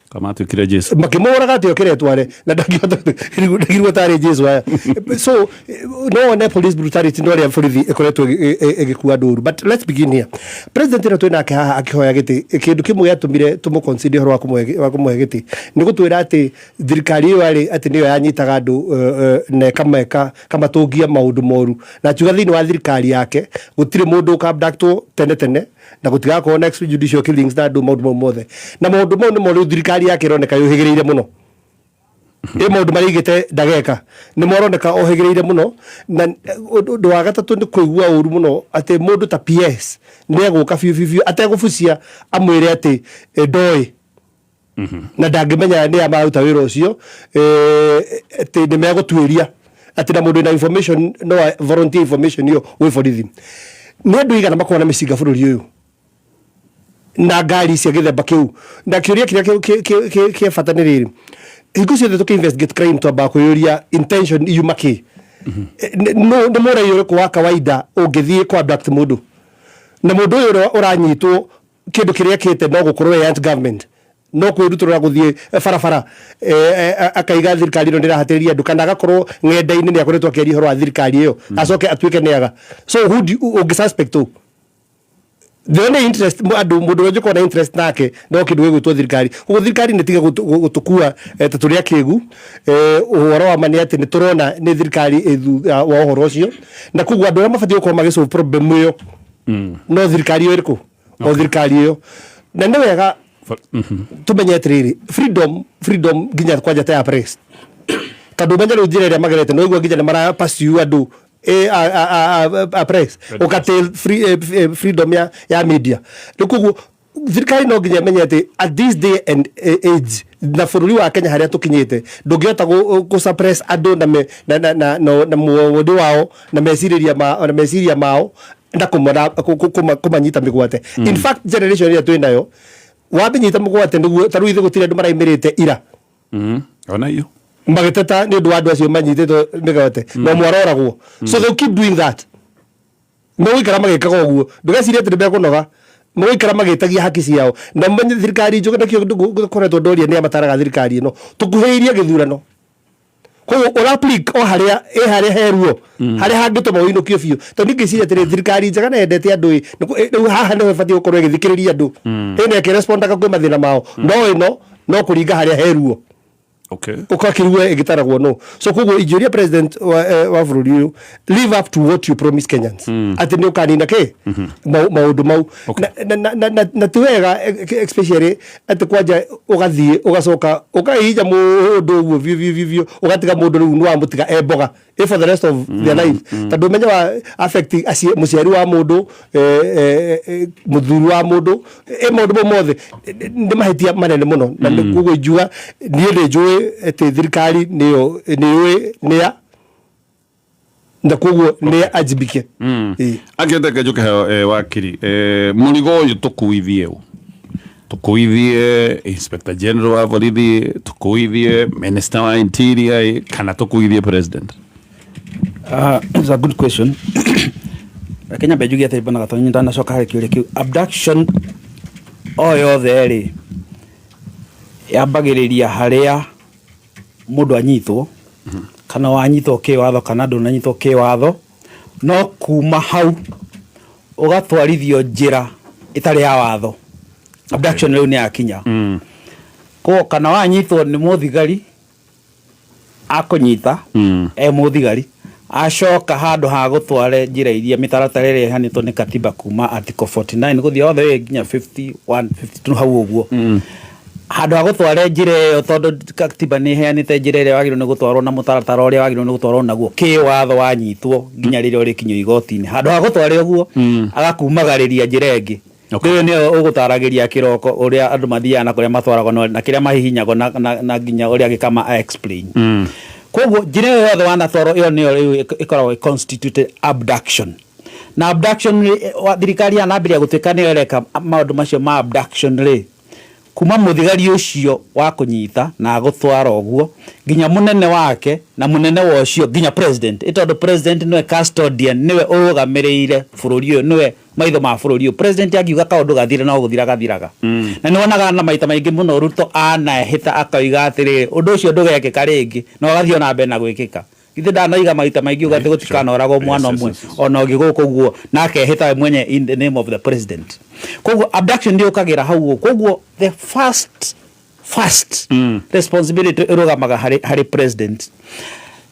Kamatuĩkire Jesu. Makĩmũraga atĩ okĩre tware na ndangĩhota, ndagirwo tarĩ Jesu aya. So no one police brutality, no ũrĩa borithi ĩkoretwo ĩgĩkua andũ ũru. But let's begin here. President ĩno twĩ nake haha akĩhoya gĩtĩ, kĩndũ kĩmwe gĩatũmire tũmũ-consider ũhoro wa kũmũhe gĩtĩ nĩ gũtwĩra atĩ thirikari ĩyo arĩ atĩ nĩyo yanyitaga andũ na ĩkameka kamatũngia maũndũ moru, na akiuga thĩinĩ wa thirikari yake gũtirĩ mũndũ ũka-abductwo tene tene na gũtigakorwo na extrajudicial killings na andũ maũndũ mau mothe, na maũndũ mau nĩmo rĩu thirikari yake ĩroneka yũhĩgĩrĩire mũno. Ĩ maũndũ marĩa aigĩte ndageka nĩ moroneka ohĩgĩrĩire mũno. Na ũndũ wa gatatũ nĩ kũigua ũru mũno atĩ mũndũ ta PS nĩ egũka biũ biũ biũ ategũbucia amwĩre atĩ ndoĩ na ndangĩmenya nĩ a maruta wĩra ũcio, atĩ nĩ megũtuĩria, atĩ na mũndũ wĩna information no volunteer information ĩyo gwĩ borithi. Nĩ andũ igana makoragwo na mĩcinga bũrũri ũyũ na ngari cia gĩthemba kĩu? Na kĩũria kĩrĩa kĩa bata nĩ rĩrĩ: hingo ciothe tũkĩ investigate crime twambaga kwĩyũria intention yuma kĩ. Nĩ mũrai ũrĩkũ wa kawaida ũngĩthiĩ kũ abduct mũndũ, na mũndũ ũyũ ũrĩa ũranyitwo kĩndũ kĩrĩa ekĩte no gũkorwo ĩ anti government, no kwĩrutũrũra gũthiĩ barabara akaiga thirikari ĩno ndĩrahatĩrĩria andũ, kana agakorwo ng'enda-inĩ nĩ akoretwo akĩaria ũhoro wa thirikari ĩyo, acoke atuĩke nĩ aga? So who do you, ũngĩ suspect ũ? The only interest andũ mũndũ ũrĩa ũngĩkorwo na interest nake no kĩndũ gĩgwĩtwo thirikari. Koguo thirikari nĩ tige gũtũkua ta tũrĩ akĩgu. Ũhoro wa ma nĩ atĩ nĩ tũrona nĩ thirikari ĩ thutha wa ũhoro ũcio, na koguo andũ arĩa mabatiĩ gũkorwo magĩ solve problem ĩyo no thirikari ĩyo ĩrĩkũ, o thirikari ĩyo. Na nĩ wega tumenye atĩrĩrĩ, freedom nginya kwanja ta ya press, tondũ ũmenye rĩu njĩra ĩrĩa magerete no igua nginya nĩ mara pursue andũ a press ũkatail freedom ya media. Rĩu koguo thirikari no nginya ĩmenye atĩ at this day and age na bũrũri wa Kenya harĩa tũkinyĩte, ndũngĩhota gũ suppress andũ na me, na, na, na, na, na muondo wao na mecirĩria ma, na meciria mao na kũmanyita mĩgwate. In fact, generation ĩrĩa twĩ nayo wamĩnyita mũgwate nĩguo ta rĩu ithuĩ gũtirĩ andũ maraimĩrĩte ira. Ona iyo. Magĩteta nĩ ũndũ wa andũ acio manyitĩtwo mĩgwate no mwaroragwo. So they'll keep doing that, megũikara magĩkaga ũguo. Ndũgecirie atĩ nĩ mekũnoga, megũikara magĩtagia haki ciao. Na menye thirikari njũgĩ, nakĩo ngoretwo ndoria nĩ amataraga thirikari ĩno tũkuhĩrĩirie gĩthurano, koguo ũra apply o harĩa ĩ harĩa heruo harĩa hangĩtũma ũinũkio biũ, tondũ ningĩciria atĩrĩ, thirikari njega na yendete andũ ĩ rĩu haha nĩho ĩbatiĩ gũkorwo ĩgĩthikĩrĩria andũ, ĩno ĩkĩrespondaga kwĩ mathĩna mao, no ĩno no kũringa harĩa heruo ũkakĩrua ĩgĩtaragwo no. So koguo ingĩũria president wa bũrũri ũyũ, live up to what you promise Kenyans atĩ nĩ ũkanina kĩ maũndũ mau. Na ti wega especially atĩ kwanja ũgathiĩ ũgacoka ũkahihinya mũndũ ũguo biũ biũ biũ biũ, ũgatiga mũndũ rĩu nĩ wamũtiga e mboga for the rest of their life, tondũ ũmenye wa affect mũciari wa mũndũ, mũthuri wa mũndũ, maũndũ mau mothe nĩ mahĩtia manene mũno. Na nĩ koguo ingiuga niĩ nĩ njũĩ atĩ thirikari nĩyo nĩyũĩ nĩa, na koguo nĩ ajibike. Ĩĩ. Angĩendeke njũke heo wakiri, mũrigo ũyũ tũkuithie ũ? Tũkuithie inspector general wa borithi, tũkuithie minister wa interior, kana tũkuithie president? It's a good question. Reke nyambe njuge atĩ bwana Gatonyi, ndanacoka harĩ kĩũria kĩu, abduction o yothe rĩ yambagĩrĩria harĩa mũndũ anyitwo, kana wanyitwo kĩwatho kana ndũnanyitwo kĩwatho. No kuma hau ũgatwarithio njĩra ĩtarĩ ya watho, abduction rĩu nĩ yakinya. Koguo kana wanyitwo nĩ mũthigari akũnyita e mũthigari, acoka handũ ha gũtware njĩra iria mĩtaratara ĩrĩa ĩhanĩtwo nĩ katiba kuma article 49 gũthiĩ all the way nginya 51 52 hau ũguo, handũ ha gũtware njĩra ĩyo, tondũ katiba nĩ ĩheanĩte njĩra ĩrĩa wagĩrĩirwo nĩ gũtwarwo na mũtaratara ũrĩa wagĩrĩirwo nĩ gũtwarwo naguo kĩwatho wanyitwo nginya rĩrĩa ũrĩkinyio igoti-inĩ, handũ ha gũtware ũguo agakumagarĩria njĩra ĩngĩ. Rĩu nĩyo ũgũtaragĩria kĩroko ũrĩa andũ mathiaga na kũrĩa matwaragwo na kĩrĩa mahihinyagwo na nginya ũrĩa gĩkama a explain. Koguo njĩra ĩyo yothe wanatwarwo ĩyo nĩyo rĩu ĩkoragwo ĩ constituted abduction. Na abduction rĩ, thirikari yanambĩrĩria gũtuĩka nĩyo ĩreka maũndũ macio ma abduction rĩ, kuma mũthigari ũcio wa kũnyita na agũtwara ũguo nginya mũnene wake na mũnene wa ũcio nginya president, ĩ tondũ president nĩwe custodian, nĩwe ũrũgamĩrĩire bũrũri ũyũ, nĩwe maitho ma bũrũri ũyũ. President angiuga kaũndũ gathire no gũthira gathiraga. Na nĩ wonaga na maita maingĩ mũno Ruto anahĩta akoiga atĩrĩrĩ, ũndũ ũcio ndũgekĩka rĩngĩ, na ũgathiĩ ona mbere na gwĩkĩka. Githĩ ndanoiga maita maingĩ uga atĩ gũtikanoragwo mwana ũmwe ona ũngĩ gũkũ ũguo, na akehĩta we mwenye in the name of the president. Koguo abduction nĩ yũkagĩra hau ũguo. Koguo the first responsibility ĩrũgamaga harĩ president.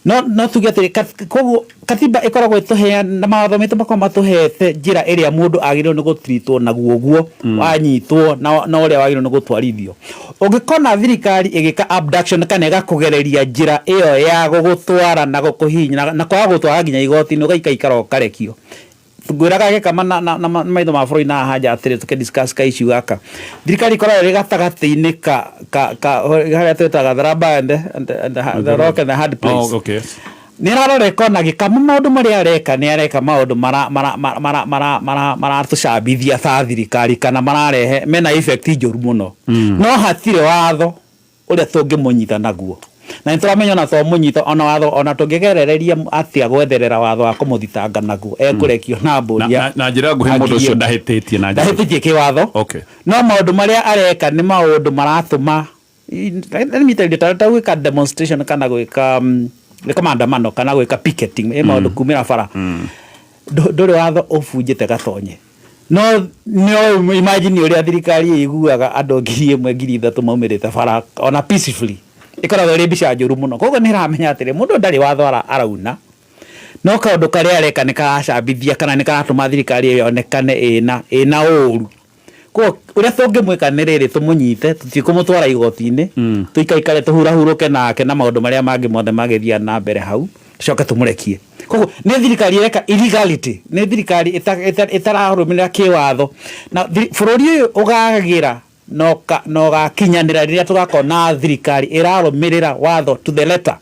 No tuge atĩrĩ, koguo katiba ĩkoragwo ĩtũhea na mawatho maitũ makoragwo matũhete njĩra ĩrĩa mũndũ agĩrĩirwo nĩ gũtritwo naguo ũguo wanyitwo na ũrĩa wagĩrĩirwo nĩ gũtwarithio. Ũngĩkona thirikari ĩgĩka abduction kana ĩgakũgereria njĩra ĩyo ya gũgũtwara na gũkũhihinya na kwaga gũtwara nginya igoti-inĩ, ũgaikaikara ũkarekio. Ngwĩraga gĩkama na maitho ma bũrũri na haha nja atĩrĩ, tũkĩ discuss ka issue gaka, thirikari ĩkoragwo ĩrĩ gatagatĩ-inĩ ka harĩa twĩtaga the rubber and the rock and the hard place. Oh, okay. Nĩ ĩrarora ĩkona gĩkama maũndũ marĩa areka, nĩ areka maũndũ maratũcambithia ta thirikari kana mararehe mena effect njũru mũno, no hatirĩ watho ũrĩa tũngĩmũnyita naguo, na nĩ tũramenya ona twamũnyita, ona watho ona tũngĩgerereria atĩa gwetherera watho wa kũmũthitanga naguo, ekũrekio na mbũri. Na njĩra nguhĩ, mũndũ ũcio ndahĩtĩtie na njĩra ndahĩtĩtie kĩwatho. No maũndũ marĩa areka nĩ maũndũ maratũma, let me tell you, ta gwĩka demonstration kana gwĩka maandamano kana gwĩka picketing, ĩ maũndũ kumĩra bara. Ndũrĩ watho ũbunjĩte gatonye, no no imagine ũrĩa thirikari ĩiguaga andũ 1000, 3000 maumĩrĩte bara ona peacefully, ĩkoragwo ĩrĩ mbica njũru mũno. Koguo nĩ ĩramenya atĩrĩ, mũndũ ndarĩ watho arauna, no kaũndũ karĩa areka nĩ karacambithia kana nĩ karatũma thirikari ĩyo yonekane ĩna ũru. Koguo ũrĩa tũngĩmwĩka nĩ rĩrĩ, tũmũnyite, tũtikũmũtwara igoti-inĩ, tũikaikare tũhurahurũke nake na maũndũ marĩa mangĩ mothe magĩthiaga na mbere hau, tũcoke tũmũrekie. Koguo nĩ thirikari ĩreka illegality, nĩ thirikari ĩtararũmĩrĩra kĩwatho, na bũrũri ũyũ ũgagĩra na ũgakinyanĩra rĩrĩa tũgakorwo na thirikari ĩrarũmĩrĩra watho to the letter.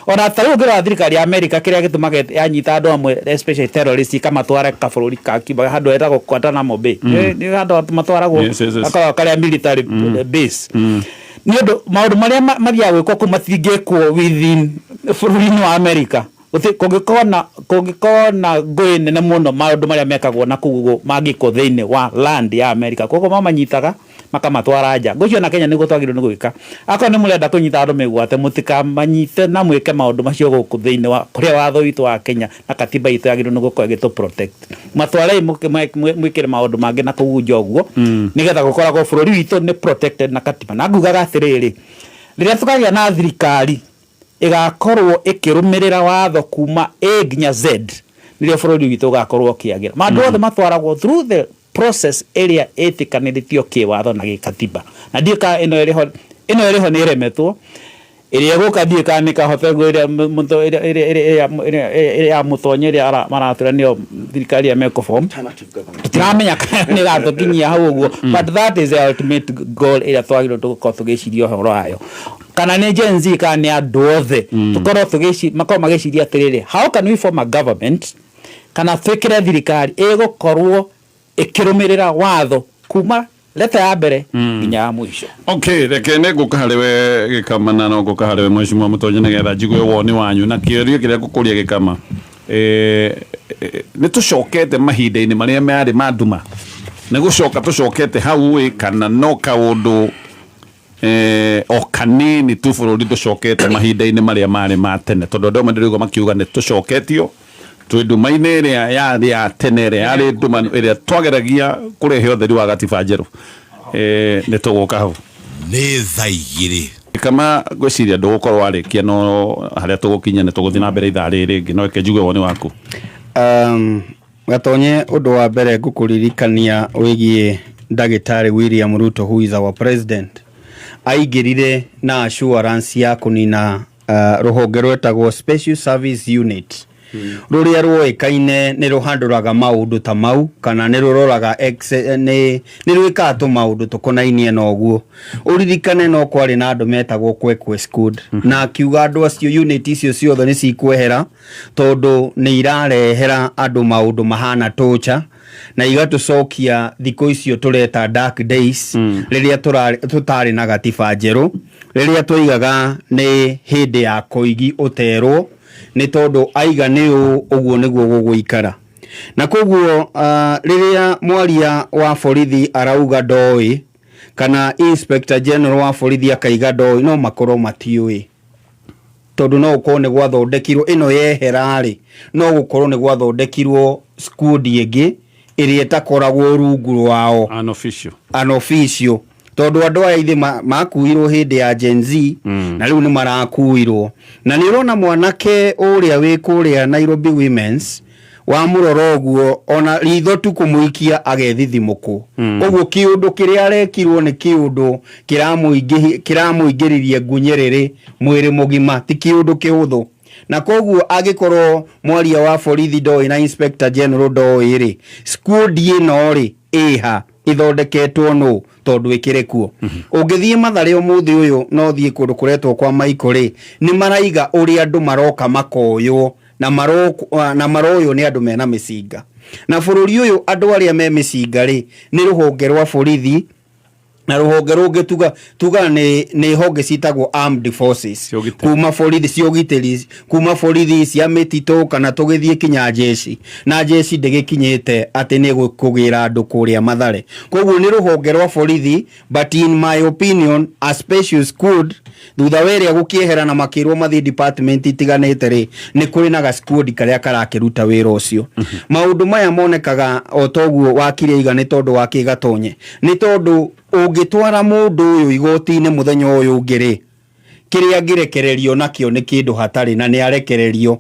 Ona ta rĩu ũngĩrora thirikari ya America, kĩrĩa gĩtũmaga yanyita andũ amwe, especially terrorist, ikamatwara kabũrũri ka Cuba, handũ hetagwo Guantanamo Bay, nĩ handũ matwaragwo gakoragwo karĩa military base, nĩ ũndũ maũndũ marĩa mathiaga gwĩkwo kũu matingĩkwo within bũrũri-inĩ wa America. Kũngĩkorwo na ngũĩ nene mũno, maũndũ marĩa mekagwo na kũu ũguo mangĩkwo thĩinĩ wa land ya America. Koguo mamanyitaga makamatwara nja. Ngwĩciria ona Kenya nĩguo twagĩrĩirwo nĩ gwĩka. Akorwo nĩ mũrenda kũnyita andũ mĩgwate, mũtikamanyite na mwĩke maũndũ macio gũkũ thĩinĩ wa kũrĩa watho witũ wa Kenya na katiba itũ yagĩrĩirwo nĩ gũkorwo ĩgĩtũ protect. Matwarei mwĩkĩre maũndũ mangĩ na kũu nja ũguo, nĩgetha gũkoragwo bũrũri witũ nĩ protected na katiba. Na ngugaga atĩrĩrĩ, rĩrĩa tũkagĩa na thirikari ĩgakorwo ĩkĩrũmĩrĩra watho kuma A nginya Z, nĩrĩo bũrũri witũ ũgakorwo ũkĩagĩra. Maũndũ mothe matwaragwo through the process ĩrĩa ĩtĩkanĩrĩtio kĩwatho na gĩkatiba. Na ndiũĩ kana ĩno ĩrĩho nĩ ĩremetwo, ĩrĩa ĩgũka ndiũĩ kana nĩ kahote ĩrĩa ya mũtonyo ĩrĩa maratwĩra nĩyo thirikari ĩrĩa mekũ-form, tũtiramenya kana nĩ ĩgatũkinyia hau ũguo, but that is the ultimate goal ĩrĩa twagĩrĩirwo gũkorwo tũgĩciria ũhoro wayo, kana nĩ Gen Z kana nĩ andũ othe, tũkorwo tũgĩci makorwo magĩciria atĩrĩrĩ, how can we form a government kana twĩkĩre thirikari ĩgũkorwo ĩkĩrũmĩrĩra watho kuma letter ya mbere nginya ya mũico. Okay, reke nĩ ngũka harĩ we Gĩkama, na no ngũka harĩ we Mheshimiwa Mũtonyi, nĩgetha njigue woni wanyu na kĩũria kĩrĩa ngũkũria Gĩkama. Nĩ tũcokete mahinda-inĩ marĩa marĩ ma nduma, nĩ gũcoka tũcokete hau ĩ, kana no kaũndũ o kanini tu bũrũri ndũcokete mahinda-inĩ marĩa marĩ ma tene? Tondũ andũ amwe ndĩraigua makiuga nĩ tũcoketio. Twĩ nduma-inĩ ĩrĩa yarĩ ya tene, ĩrĩa yarĩ nduma, ĩrĩa twageragia kũrehe ũtheri wa gatiba njerũ. Nĩ tũgũka hau. Nĩ thaa 2. Kama ngwĩciria ndũgũkorwo warĩkia, no harĩa tũgũkinya nĩ tũgũthiĩ na mbere ithaa rĩrĩ rĩngĩ, no reke njigue woni waku. Gatonye, ũndũ wa mbere ngũkũririkania wĩgiĩ ndagĩtarĩ William Ruto, who is our president, aingĩrire na assurance ya kũnina rũhonge rwetagwo Special Service Unit, rũrĩa rwoĩkaine nĩ rũhandũraga maũndũ ta mau, kana nĩ rũroraga nĩ rwĩkaga tũmaũndũ tũkonainie na ũguo. Ũririkane no kwarĩ na andũ metagwo Kwekwe Squad, na akiuga andũ acio, unit icio ciothe nĩ cikwehera, tondũ nĩ irarehera andũ maũndũ mahana torture na igatũcokia thikũ icio tũreta dark days, rĩrĩa tũtarĩ na gatiba njerũ, rĩrĩa twaigaga nĩ hĩndĩ ya koigi ũterwo, nĩ tondũ aiga nĩ ũũ, ũguo nĩguo gũgũikara. Na koguo rĩrĩa mwaria wa borithi arauga ndoĩ, kana Inspector General wa borithi akaiga ndoĩ, no makorwo matiũĩ, tondũ no gũkorwo nĩ gwathondekirwo ĩno yehera-rĩ, no gũkorwo nĩ gwathondekirwo squad ĩngĩ ĩrĩa ĩtakoragwo rungu rwao. Unofficial. Unofficial, tondũ andũ aya ithe makuirwo hĩndĩ ya Gen Z, na rĩu nĩ marakuirwo. Na nĩ ũrona mwanake ũrĩa wĩ kũrĩa Nairobi Women's, wamũrora ũguo, ona ritho tu kũmũikia agethithimũkwo. Koguo kĩũndũ kĩrĩa arekirwo nĩ kĩũndũ kĩramũingĩririe ngunyĩrĩrĩ mwĩrĩ mũgima, ti kĩũndũ kĩhũthũ. Na koguo angĩkorwo mwaria wa borithi ndoĩ na Inspector General ndoĩ rĩ, squad ĩno rĩ ĩha, ithondeketwo nũ? Tondũ ĩkĩrĩ kuo. Ũngĩthiĩ Mathare ũmũthĩ ũyũ, no thiĩ kũndũ kũretwo kwa Maiko rĩ, nĩ maraiga ũrĩa andũ maroka makoywo na maroywo nĩ andũ mena mĩcinga. Na bũrũri ũyũ, andũ arĩa me mĩcinga rĩ, nĩ rũhonge rwa borithi na rũhonge rũngĩ tuga nĩ honge citagwo armed forces. Cia ũgitĩri. Kuma borithi, cia ũgitĩri, kuma borithi, cia mĩtitũ, kana tũgĩthiĩ kinya jeshi, na jeshi ndĩgĩkinyĩte atĩ nĩ kũgĩra andũ kũrĩa Mathare. Koguo nĩ rũhonge rwa borithi, but in my opinion a special squad, thutha wa ĩrĩa gũkĩehera na makĩrwo mathiĩ department itiganĩte rĩ, nĩ kũrĩ na ga squad karĩa karakĩruta wĩra ũcio. Maũndũ maya monekaga o toguo wakiri aiga, nĩ tondũ wa kĩgatonye, nĩ tondũ ũngĩtwara mũndũ ũyũ igoti-inĩ mũthenya ũyũ ũngĩ rĩ, kĩrĩa angĩrekererio nakĩo nĩ kĩndũ hatarĩ, na nĩ arekererio.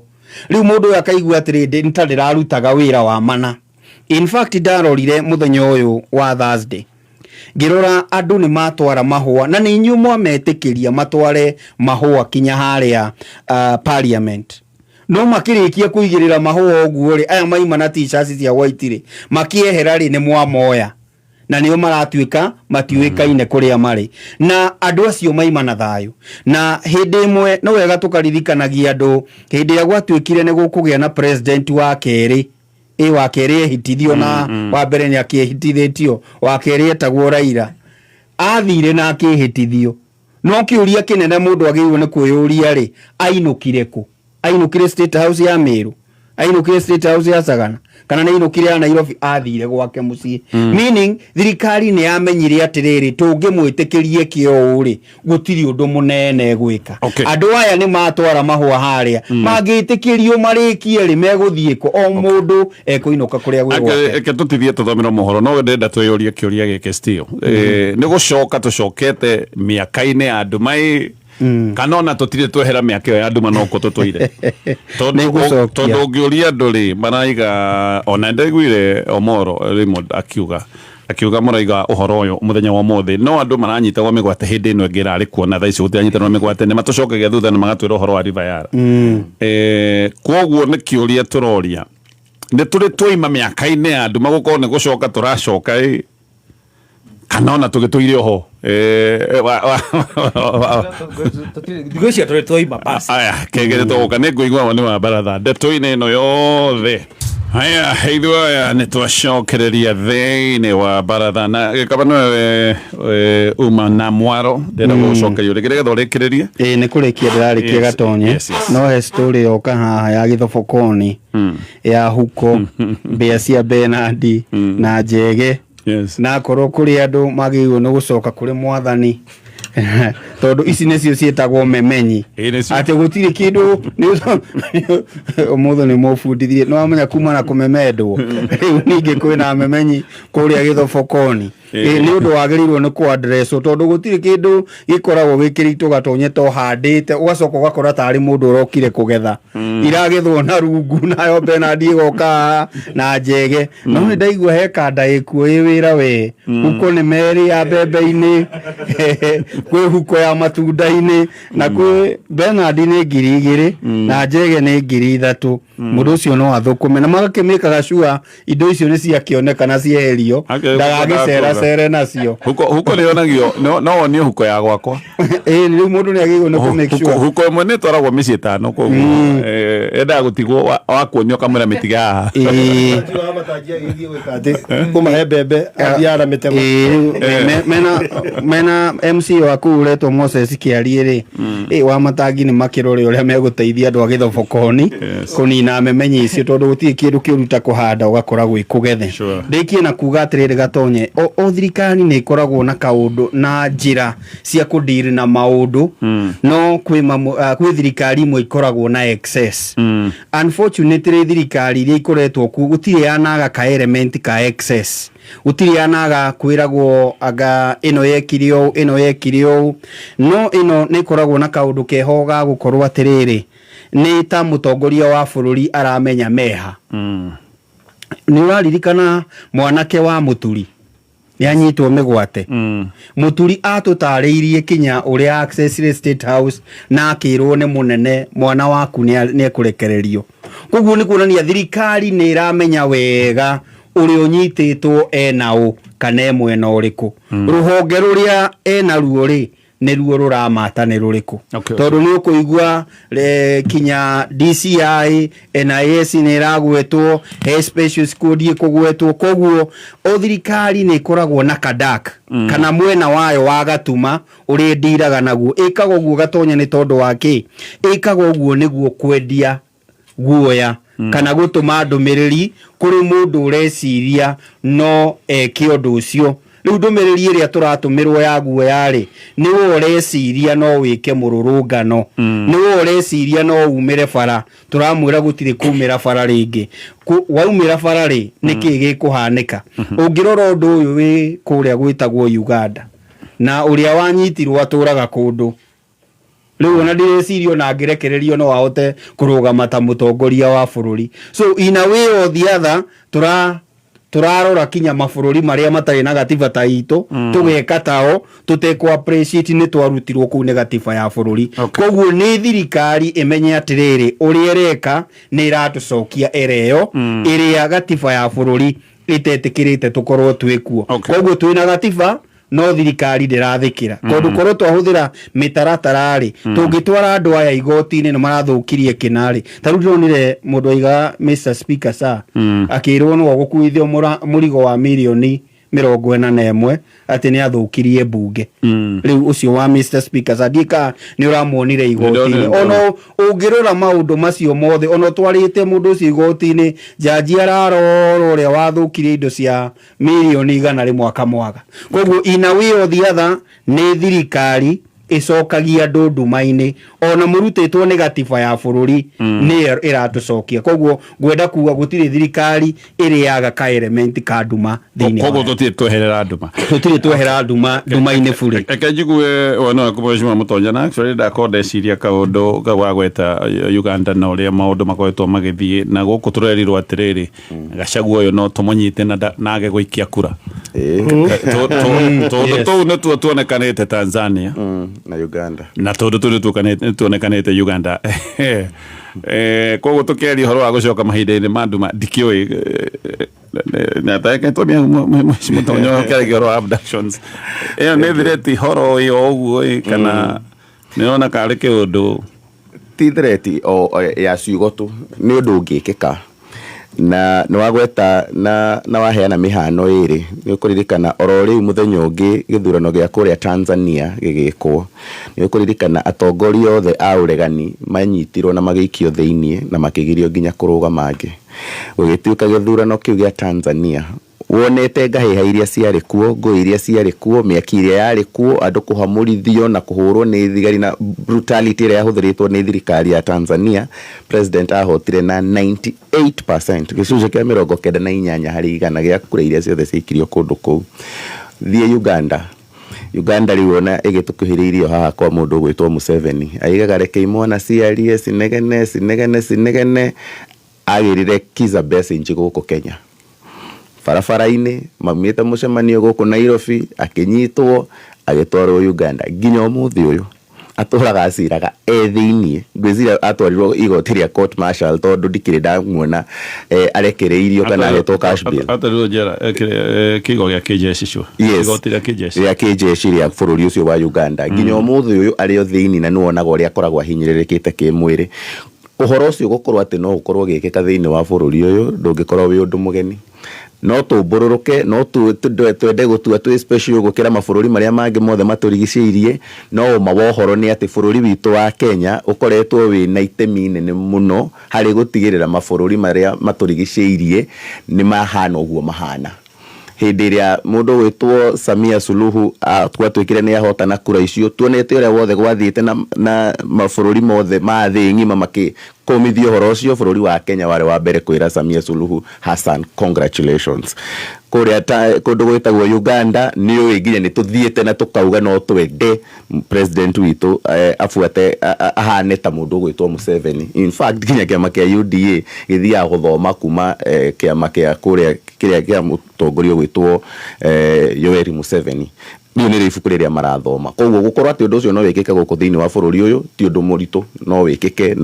Rĩu mũndũ ũyũ akaigua atĩrĩ, nĩ ta ndĩrarutaga wĩra wa mana. In fact, ndarorire mũthenya ũyũ wa Thursday, ngĩrora andũ nĩ matwara mahũa, na nĩ inyuĩ mwametĩkĩria matware mahũa kinya harĩa parliament. No makĩrĩkia kũigĩrĩra mahũa ũguo rĩ, aya maima na t-shirts cia white rĩ, makĩehera rĩ, nĩ mwamoya na nĩo maratuĩka matiũĩkaine kũrĩa marĩ, na andũ acio maima na thayũ. Na hĩndĩ ĩmwe no wega tũkaririkanagia andũ, hĩndĩ ĩrĩa gwatuĩkire nĩ gũkũgĩa na president wa kerĩ, ĩ wa kerĩ ehitithio, na wa mbere nĩ akĩhitithĩtio, wa kerĩ etagwo Raila, athire na akĩhĩtithio. No kĩũria kĩnene mũndũ agĩrĩirwo nĩ kwĩyũria rĩ, ainũkire kũ? Ainũkire State House ya Meru, ainũkire State House ya Sagana, kana nĩ ainũkire ya Nairobi? Athire gwake mũciĩ. Meaning thirikari nĩ yamenyire atĩrĩrĩ, tũngĩmwĩtĩkĩrie kĩo rĩ, gũtirĩ ũndũ mũnene gwĩka. Andũ aya nĩ matwara mahũa harĩa, mangĩtĩkĩrio marĩkie rĩ, megũthiĩ kũ? O mũndũ ekũinũka kũrĩa gwĩ gwake. Reke tũtithie tũthomere mohoro, no ndĩrenda twĩyũrie kĩũria gĩkĩ still. Nĩ gũcoka tũcokete mĩaka-inĩ ya nduma ĩ, kana ona tũtirĩ twehera mĩaka ĩyo ya nduma, no kũ tũtũire? Tondũ Nĩ gũcokia. Tondũ ũngĩũria andũ rĩ, maraiga, ona ndaiguire Omoro Raymond akiuga mũraiga ũhoro ũyũ mũthenya wa ũmũthĩ, no andũ maranyitagwo mĩgwate hĩndĩ ĩno ĩngĩ ĩrarĩ kuo, na thaa ici gũtiranyitanwo mĩgwate, nĩ matũcokagia thutha na magatwĩra ũhoro wa River Yara. Kwoguo nĩ kĩũria tũroria, nĩ tũrĩ twaima mĩaka-inĩ ya nduma, gũkorwo nĩ gũcoka tũracoka ĩ, kana ona tũgĩtũire oho? Ngwĩciria tũrĩ twaima basi. Aya kengere tũgũka nĩ ngũigua woni wa baratha ndeto-inĩ ĩno yothe. Aya ithuĩ aya nĩ twacokereria thĩinĩ wa baratha, na gĩkaba nĩwe uma na mwaro, ndĩrenda gũgũcokeria rĩngĩ nĩgetha ũrĩkĩrĩrie. Ĩĩ, nĩ kũrĩkia ndĩrarĩkia. Gatonye, no he story yoka haha ya gĩthobokoni ya huko mbĩa cia Benandi na Njege. Na akorwo kũrĩ andũ magĩrĩirwo nĩ gũcoka kũrĩ mwathani. Tondũ ici nĩcio ciĩtagwo memenyi. Ĩĩ, nĩcio. Atĩ gũtirĩ kĩndũ ũmũthĩ nĩ mũbundithirie, nĩ wamenya kuma na kũmemendwo, rĩu ningĩ kwĩna memenyi kũrĩa gĩthobokoni. Ĩĩ, nĩ ũndũ wagĩrĩirwo nĩ kũ-address-wo tondũ gũtirĩ kĩndũ gĩkoragwo gĩ kĩritũ gatonye ta ũhandĩte ũgacoka ũgakora tarĩ mũndũ ũrokire kũgetha. Iragethwo na rungu nayo Bernard ĩgoka haha na njege. No nĩ ndaigua he kanda ĩkuo ĩ wĩra we. Huko nĩ merĩ ya mbembe-inĩ, kwĩ huko ya matunda-inĩ na kwĩ Bernard nĩ 2000 na njege nĩ 3000. Mũndũ ũcio no athũkũme na magakĩmĩkaga sure indo icio nĩ ciakĩoneka na cieherio, ndagagĩceracere nacio. Huko huko nĩ yonagio, no wonio huko ya gwakwa. Ĩĩ, rĩu mũndũ nĩ agĩrĩirwo nĩ kũ make Huko sure. Huko ĩmwe nĩ ĩtwaragwo mĩciĩ ĩtano, koguo endaga gũtigwo wakuonio kamwĩra mĩtige haha. Wa matangi agĩthiĩ gwĩka atĩ kũmahe mbembe athiaga na mĩtego. Ĩĩ, rĩu mena MC wa kũu ũretwo Moses Kĩariĩ rĩ, wa matangi nĩ makĩrore ũrĩa megũteithia andũ a gĩthobokoni kũnina memenyi icio, tondũ gũtirĩ kĩndũ kĩũru ta kũhanda ũgakora gwĩ kũgethe. Ndĩkie na kuga atĩrĩrĩ gatonye, o thirikari nĩ ĩkoragwo na kaũndũ na njĩra cia kũdeal na maũndũ, no kwĩ thirikari imwe ikoragwo na excess. Unfortunately, thirikari iria ikoretwo kuo gũtirĩ yanaga ka element ka excess, gũtirĩ yanaga kwĩragwo anga ĩno yekire ũũ, ĩno yekire ũũ, no ĩno nĩ ĩkoragwo na kaũndũ keho ga gũkorwo atĩrĩrĩ, nĩ ta mũtongoria wa bũrũri aramenya meha. Nĩ ũraririkana mwanake wa Mũturi nĩ anyitwo mĩgwate? Mũturi atũtarĩirie kinya ũrĩa access State House na akĩrwo nĩ mũnene, mwana waku nĩ ekũrekererio. Koguo nĩ kuonania thirikari nĩ ĩramenya wega ũrĩa ũnyitĩtwo ena ũ kana e mwena ũrĩkũ, rũhonge rũrĩa ena ruo rĩ nĩruo rũramata nĩ rũrĩkũ. Tondũ nĩ ũkũigua kinya DCI, NIS nĩ ĩragwetwo, he special squad ĩkũgwetwo. Koguo o thirikari nĩ ĩkoragwo na kadak kana mwena wayo wa gatuma ũrĩa ĩndiraga naguo. Ĩkaga ũguo gatonya nĩ tondũ wa kĩ? Ĩkaga ũguo nĩguo kwendia guoya kana gũtũma ndũmĩrĩri kũrĩ mũndũ ũreciria no eke ũndũ ũcio. Rĩu ndũmĩrĩri ĩrĩa tũratũmĩrwo ya guoya rĩ, nĩwe ũreciria no wĩke mũrũrũngano, nĩwe ũreciria no umĩre bara, tũramwĩra gũtirĩ kumĩra bara rĩngĩ. Waumĩra bara rĩ, nĩkĩ gĩkũhanĩka? Ũngĩrora ũndũ ũyũ wĩ kũrĩa gwĩtagwo Uganda, na ũrĩa wanyitirwo atũraga kũndũ rĩu ona ndireciria ona angĩrekererio no ahote kũrũgama ta mũtongoria wa bũrũri. So in a way or the other, tũrarora kinya mabũrũri marĩa matarĩ na gatiba ta itũ, tũgeka tao tũtekũ appreciate nĩ twarutirwo kũu nĩ gatiba ya bũrũri. Koguo nĩ thirikari ĩmenye atĩrĩrĩ, ũrĩa ĩreka nĩ ĩratũcokia era ĩyo ĩrĩa gatiba ya bũrũri ĩtetĩkĩrĩte tũkorwo twĩkuo. Koguo twĩna gatiba no thirikari ndĩrathĩkĩra, tondũ korwo twahũthĩra mĩtaratara rĩ, tũngĩtwara andũ aya igoti-inĩ nĩ marathũkirie kĩna rĩ. Ta rĩu ndĩronire mũndũ aigaga Mr Speaker sir akĩrwo nĩwe ũgũkuithio mũrigo wa mirioni 41 atĩ nĩ athũkirie mbunge. Rĩu ũcio wa Mr Speaker sir, ndiĩ kana nĩ ũramuonire igoti-inĩ. Ndĩronire. Ona ũngĩrora maũndũ macio mothe, ona ũtwarĩte mũndũ ũcio igoti-inĩ, jaji ararora ũrĩa wathũkirie indo cia 100,000,000 akamwaga. Koguo in a way or the other, nĩ thirikari ĩcokagia andũ nduma-inĩ, ona mũrutĩtwo nĩ gatiba ya bũrũri nĩyo ĩratũcokia. Koguo ngwenda kuga gũtirĩ thirikari ĩrĩaga ka element ka nduma thĩinĩ Koguo wayo. tũtirĩ tweherera nduma. Tũtirĩ twehera nduma nduma-inĩ burĩ. Reke njigue wona waku mheshimiwa Mũtonya, na actually ndakorwo ndeciria kaũndũ kau wagweta Uganda na ũrĩa maũndũ makoretwo magĩthiĩ na gũkũ tũrerirwo atĩrĩrĩ, Gachagua ũyũ no tũmũnyite na age gũikia kura. Tondũ tũu nĩtuo tuonekanĩte Tanzania na Uganda, na tondũ tũu nĩ tuonekanĩte Uganda. Koguo tũkĩaria ũhoro wa gũcoka mahinda-inĩ ma nduma, ndikĩũĩ mũtonyo ũkĩaragia ũhoro wa abductions, ĩyo nĩ threat horo ĩyo ũguo ĩ, kana nĩrona karĩ kĩũndũ? Ti threat o ya ciugo tu, nĩ ũndũ ũngĩkĩka. Na nĩ wagweta na waheana mĩhano ĩrĩ, nĩ ũkũririkana oro rĩu mũthenya ũngĩ gĩthurano gĩa kũrĩa Tanzania gĩgĩkwo, nĩ ũkũririkana atongoria othe a ũregani manyitirwo na magĩikio thĩiniĩ na makĩgirio nginya kũrũgama angĩ. Gũgĩtuĩka gĩthurano kĩu gĩa Tanzania Wonete ngahĩha iria ciarĩ kuo, ngũĩ iria ciarĩ kuo, mĩaki ĩrĩa yarĩ kuo, andũ kũhamũrithio na kũhũrwo nĩ thigari na brutality ĩrĩa yahũthĩrĩtwo nĩ thirikari ya Tanzania, president ahotire na 98%, gĩcunjĩ kĩa 98% gĩa kura iria ciothe ciaikirio kũndũ kũu. Thiĩ Uganda. Uganda rĩu ona ĩgĩtũkuhĩrĩirie haha kwa mũndũ ũgwĩtwo Museveni. Aigaga reke imwana ciarie, cinegene, cinegene, cinegene, agĩrire Kizza Besigye gũkũ Kenya. Barabara-inĩ, maumĩte mũcemanio gũkũ Nairobi, akĩnyitwo, agĩtwarwo Uganda. Nginya ũmũthĩ ũyũ, atũraga aciraga e thĩiniĩ. Ngwĩciria atwarirwo igoti rĩa court martial tondũ ndikĩrĩ ndamuona arekereirio kana ahetwo cash bail. Atwarirwo njera kĩigo gĩa kĩjeshi cio. Yes. Igoti rĩa kĩjeshi. Rĩa kĩjeshi rĩa bũrũri ũcio wa Uganda. Nginya ũmũthĩ ũyũ arĩ o thĩiniĩ na nĩwonaga ũrĩa akoragwo ahinyĩrĩrĩkĩte kĩmwĩrĩ. Ũhoro ũcio gũkorwo atĩ no ũkorwo ũgĩkĩka thĩinĩ wa bũrũri ũyũ ndũngĩkorwo wĩ ũndũ mũgeni. No tũmbũrũrũke, no twende gũtua twĩ special gũkĩra mabũrũri marĩa mangĩ mothe matũrigicĩirie, no ũma wa ũhoro nĩ atĩ bũrũri witũ wa Kenya ũkoretwo wĩna itemi inene mũno harĩ gũtigĩrĩra mabũrũri marĩa matũrigicĩirie nĩ mahana ũguo mahana. Hĩndĩ ĩrĩa mũndũ ũgwĩtwo Samia Suluhu gwatuĩkire nĩ ahotana kura icio, tuonete ũrĩa wothe gwathiĩte na mabũrũri mothe ma thĩ ng'ima makĩkũmithia ũhoro ũcio, bũrũri wa Kenya warĩ wa mbere kwĩra Samia Suluhu Hassan congratulations. Kũrĩa kũndũ gwĩtagwo Uganda nĩ ũĩ nginya nĩ tũthiĩte na tũkauga no twende president witũ abuate ahane ta mũndũ ũgwĩtwo Museveni. In fact nginya kĩama kĩa UDA gĩthiaga gũthoma kuma kĩama kĩa kũrĩa kĩrĩa kĩa mũtongoria ũgwĩtwo Yoweri Museveni. Rĩu nĩrĩo ibuku rĩrĩa marathoma. Koguo gũkorwo atĩ ũndũ ũcio no wĩkĩke gũkũ thĩinĩ wa bũrũri ũyũ ti ũndũ mũritũ, no wĩkĩke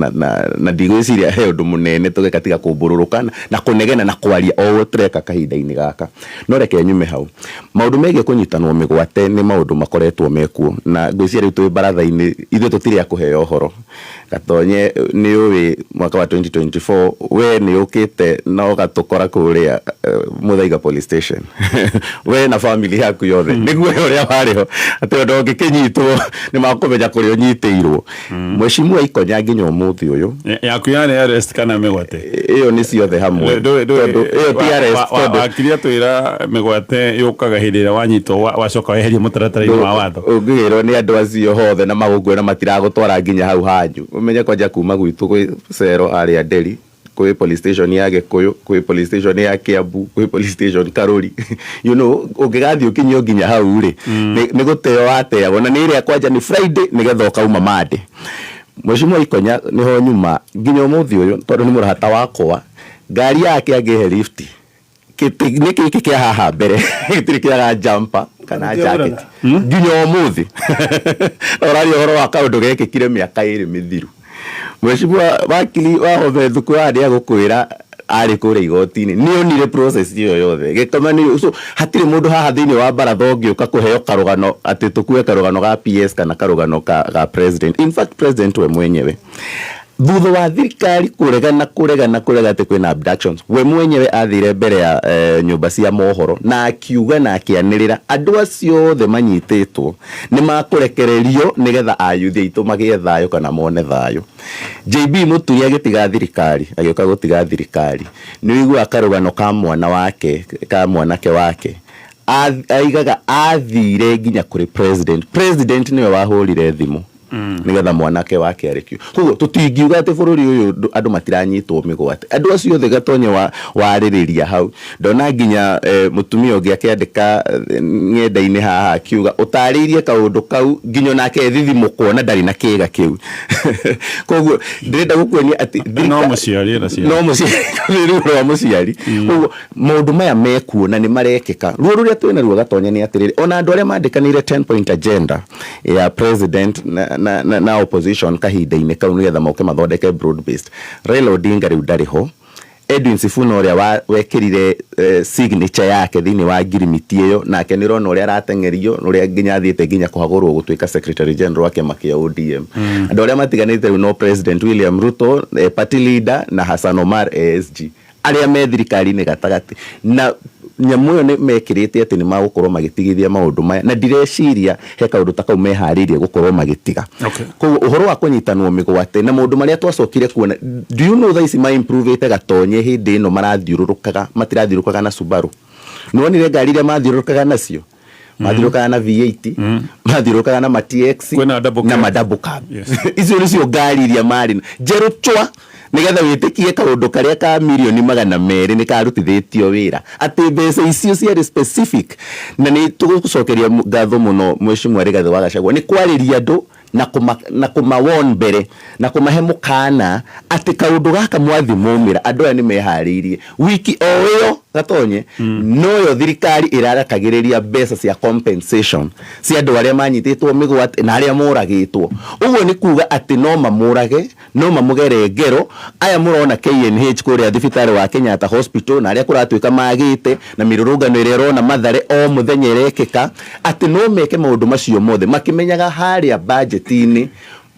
na ndigwĩciria he ũndũ mũnene tũgeka tiga kũmbũrũrũka na kũnegena na kwaria o ũguo tũreka kahinda-inĩ gaka. No reke nyume hau. Maũndũ megiĩ kũnyitanwo mĩgwate nĩ maũndũ makoretwo mekuo na ngwĩciria rĩu twĩ baratha-inĩ ithuĩ tũtirĩ a kũheo ũhoro. Gatonye nĩ ũĩ mwaka wa 2024 we nĩ ũkĩte na ũgatũkora kũrĩa Muthaiga police station we na family yaku yothe nĩguo ũrĩa warĩ ho atĩ ũndũ ũngĩkĩnyitwo nĩ makũmenya kũrĩa ũnyitĩirwo. Mheshimiwa Ikonya nginya ũmũthĩ ũyũ Yaku yarĩ arrest kana mĩgwate? Ĩyo nĩ ciothe hamwe. Tondũ ĩyo ti arrest tondũ Wakiri atwĩra mĩgwate yũkaga hĩndĩ ĩrĩa wanyitwo wacoka weherio mũtaratara-inĩ wa watho. Ũngĩgĩrwo nĩ andũ acio hothe na magũkue na matiragũtwara nginya hau hanyu, ũmenye kwanja kuma gwitũ gwĩ cero arĩa Nderi, kwĩ police station ya Gĩkũyũ, kwĩ police station ya Kiambu, kwĩ police station Karuri. You know, ũngĩgathiĩ ũkinyio nginya hau rĩ, nĩ gũteo wateagwo na nĩ ĩrĩa kwanja nĩ Friday nĩgetha ũkauma Monday. Mheshimiwa Ikonya nĩho nyuma nginya ũmũthĩ ũyũ tondũ nĩ mũrata wakwa, ngari yake angĩhe lift gĩtĩ nĩ gĩkĩ kĩa haha mbere gĩtirĩ kĩaga jumper kana jacket nginya ũmũthĩ. Na ũraria ũhoro wa kaũndũ gekĩkire mĩaka ĩrĩ mĩthiru. Mheshimiwa wakili wa Home Thuku haha nĩ agũkwĩra arĩ kũrĩa igoti-inĩ nĩ onire process ĩyo yothe gĩkoma so hatirĩ mũndũ haha thĩinĩ wa baratha ũngĩũka kũheo karũgano atĩ tũkue karũgano ga PS kana karũgano ga president. In fact president we mwenyewe thutha wa thirikari kũregana kũregana kũrega atĩ kwĩna abductions, we mwenyewe athire mbere ya nyũmba cia mohoro na akiuga na akĩanĩrĩra andũ acio othe manyitĩtwo nĩ makũrekererio nĩgetha ayuthi aitũ magĩe thayũ kana mone thayũ. JB Muturi agĩtiga thirikari, agĩũka gũtiga thirikari, nĩ ũiguaga karũgano ka mwana wake, ka mwanake wake aigaga athire nginya kũrĩ president. President nĩwe wahũrire thimũ nĩgetha mwanake wake arekio. Koguo tũtingiuga atĩ bũrũri ũyũ andũ matiranyitwo mĩgwate. Andũ acio othe Gatonye warĩrĩria hau, ndona nginya mũtumia ũngĩ akĩandĩka ng'enda-inĩ haha akiuga ũtarĩirie kaũndũ kau nginya onake ethithimũkwo na ndarĩ na kĩga kĩu. Koguo ndĩrenda gũkuonia atĩ No mũciari ena ciana. No mũciari, nĩ ruo rwa mũciari. Koguo maũndũ maya mekuo na nĩ marekĩka. Ruo rũrĩa twĩna ruo Gatonye nĩ atĩrĩrĩ, ona andũ arĩa mandĩkanĩire 10 point agenda ya president na opposition kahinda-inĩ kau nĩgetha moke mathondeke broad based. Raila Odinga rĩu ndarĩ ho. Edwin Sifuna ũrĩa wekĩrire signature yake thĩinĩ wa ngirimiti ĩyo, nake nĩ ũrona ũrĩa arateng'erio, ũrĩa nginya athiĩte nginya kũhagũrwo gũtuĩka secretary general wa kĩama kĩa ODM. Andũ arĩa matiganĩte rĩu no President William Ruto, party leader, na Hassan Omar ASG, arĩa me thirikari-inĩ gatagatĩ. Na nyamũ ĩyo nĩ mekĩrĩte atĩ nĩ magũkorwo magĩtigithia maũndũ maya, na ndireciria he kaũndũ ta kau meharĩirie gũkorwo magĩtiga. Koguo ũhoro wa kũnyitanwo mĩgwate na maũndũ marĩa twacokire kuona, do you know thaa ici ma improve-ĩte Gatonye hĩndĩ ĩno marathiũrũrũkaga, matirathiũrũrũkaga na Subaru. Nĩwonire ngari iria mathiũrũrũkaga nacio, mathiũrũrũkaga na V8, mathiũrũrũkaga na ma TX Kwĩna double na cab. ma double cab. Icio nĩcio ngari iria marĩ njerũ chwa, nĩgetha wĩtĩkie kaũndũ karĩa ka mirioni 200 nĩ karutithĩtio wĩra, atĩ mbeca icio ciarĩ specific. Na nĩ tũgũcokeria ngatho mũno Mheshimiwa Rigathĩ wa Gachagua nĩ kwarĩria andũ na kũma warn mbere na kũmahe mũkana atĩ kaũndũ gaka mwathi maumĩra, andũ aya nĩ meharĩirie. Wiki o ĩyo, Gatonye, noyo thirikari ĩrarekagĩrĩria mbeca cia compensation cia andũ arĩa manyitĩtwo mĩgwate na arĩa moragĩtwo. Ũguo nĩ kuga atĩ no mamũrage, no mamũgere ngero. Aya mũrona KNH kũrĩa thibitarĩ wa Kenyatta Hospital na arĩa kũratuĩka magĩte na mĩrũrũngano ĩrĩa ĩrona Mathare o mũthenya ĩrekĩka, atĩ no meke maũndũ macio mothe makĩmenyaga harĩa budget-inĩ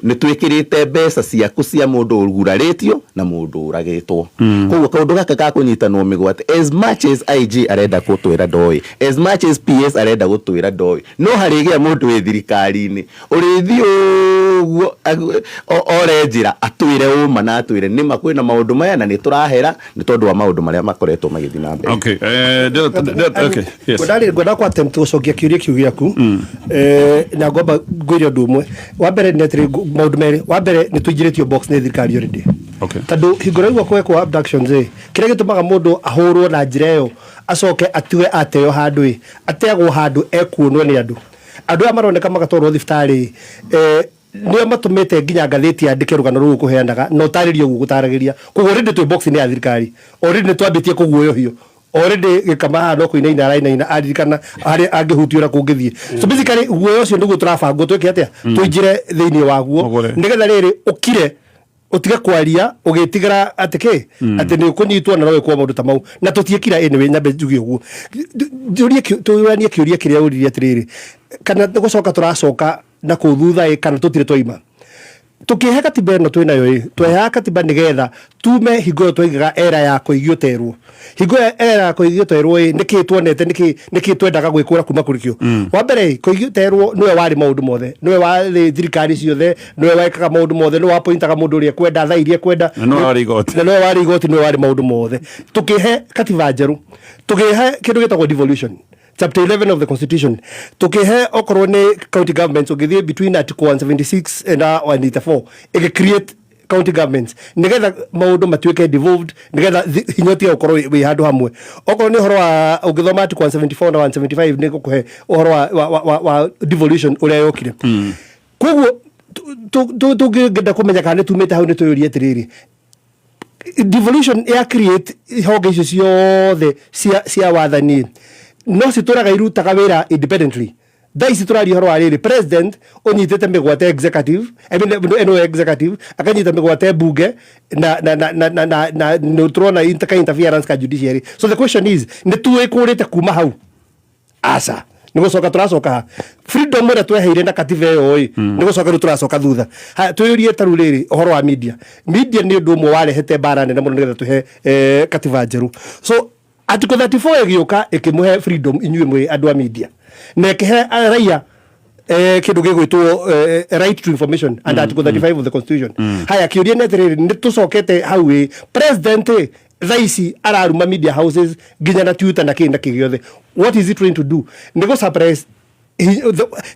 nĩ twĩkĩrĩte mbeca ciaku cia mũndũ ũgurarĩtio na mũndũ ũragĩtwo. Koguo kaũndũ gaka ga kũnyitanwo mĩgwate, as much as IG arenda gũtwĩra ndoĩ, as much as PS arenda gũtwĩra ndoĩ, no harĩgĩa mũndũ wĩ thirikari-inĩ ũrĩthiĩ ũguo ore njĩra atwĩre ũma na atwĩre nĩma kwĩna maũndũ maya na nĩ tũrahera nĩ tondũ wa maũndũ marĩa makoretwo magĩthiĩ na mbere. Okay. Okay. Yes. Ngwenda kwa attempt gũcokia kĩũria kĩu gĩaku, na ngwamba ngwĩre ũndũ ũmwe. Wa mbere nĩ atĩrĩ, maũndũ merĩ. Wa mbere, nĩ tũingĩrĩtio box nĩ thirikari already, tondũ hingo ĩrĩa ũigua gwekwo abductions ĩ, kĩrĩa gĩtũmaga mũndũ ahũrwo na njĩra ĩyo acoke atiwe ateo handũ ĩ, ateagwo handũ ekuonwo nĩ andũ. Andũ aya maroneka magatwarwo thibitarĩ, nĩo matũmĩte nginya ngathĩti yandĩke rũgano rũu kũheanaga na ũtarĩrie ũguo gũtaragĩria. Koguo already twĩ box-inĩ ya thirikari, already nĩ twambĩtie kũguoyohio already. Gĩkama haha no kũinaina arainaina aririkana harĩa angĩhutio na kũngĩthiĩ. So basically guoya ũcio nĩguo tũrabangwo twĩke atĩa, tũingĩre thĩinĩ waguo, Mũgũre. nĩgetha rĩrĩ ũkire ũtige kwaria ũgĩtigĩra atĩ kĩ, atĩ nĩ ũkũnyitwo na no wĩkwo maũndũ ta mau. Na tũtiĩkira. Anyway, nyambe njuge ũguo, njũrie tũranie kĩũria kĩrĩa ũririe atĩrĩrĩ, kana nĩ gũcoka tũracoka na kũu thutha ĩ, kana tũtirĩ twaima. Tũkĩhe katiba ĩno twĩnayo ĩ, tweheaga katiba nĩgetha tume hingo ĩyo twaigaga era ya Koigi ũterwo. Hingo ĩyo era ya Koigi ũterwo ĩ, nĩkĩ tuonete, nĩkĩ twendaga gwĩkũra kuma kũrĩ kĩo? Wa mbere ĩ, Koigi ũterwo nĩwe warĩ maũndũ mothe, nĩwe warĩ thirikari ciothe, nĩwe wekaga maũndũ mothe, nĩwe wapointaga mũndũ ũrĩa ekwenda, thaa iria ekwenda. Na nĩwe warĩ igoti. Na nĩwe warĩ igoti, nĩwe warĩ maũndũ mothe. Tũkĩhe katiba njerũ, tũkĩhe kĩndũ gĩtagwo devolution, chapter 11 of the constitution. Tukihe okorwo nĩ county governments, ũngĩthiĩ between article 176 and 184, ĩgĩ create county governments nigetha maũndũ matuĩke devolved, nigetha hinya ũtige gũkorwo wĩ handũ hamwe. Okorwo nĩ ũhoro wa ũngĩthoma article 174 na 175, nĩ gũkũhe ũhoro wa devolution ũrĩa yokire. Koguo tũngĩenda kũmenya kana nĩ tumĩte hau, nĩ twĩyũrie atĩrĩrĩ, devolution ya create honge icio ciothe cia wathani no citũraga irutaga wĩra independently. Thaa ici tũraria ũhoro wa rĩrĩ, president ũnyitĩte mĩgwate executive, I mean, ĩno executive akanyita mĩgwate mbunge na nĩ tũrona ka interference ka judiciary. So the question is, nĩ tuĩkũrĩte kuma hau? Aca, nĩ gũcoka tũracoka ha freedom ĩrĩa tweheire na katiba ĩyo ĩ, nĩ gũcoka rĩu tũracoka thutha. Ha twĩyũrie ta rĩu rĩrĩ, ũhoro wa media. Media nĩ ũndũ ũmwe warehete mbara nene mũno nĩgetha tũhe katiba njerũ. So article 34 ĩgĩũka ĩkĩmũhe freedom inyuĩ mwĩ andũ a media, na ĩkĩhe raia kĩndũ gĩgwĩtwo right to information under article 35 of the constitution. Haya, kĩũria nĩ atĩrĩrĩ, nĩ tũcokete hau ĩ? President ĩ, thaa ici araruma media houses nginya na Twitter na kĩ na kĩ gĩothe. What is he trying to do? Nĩ gũ suppress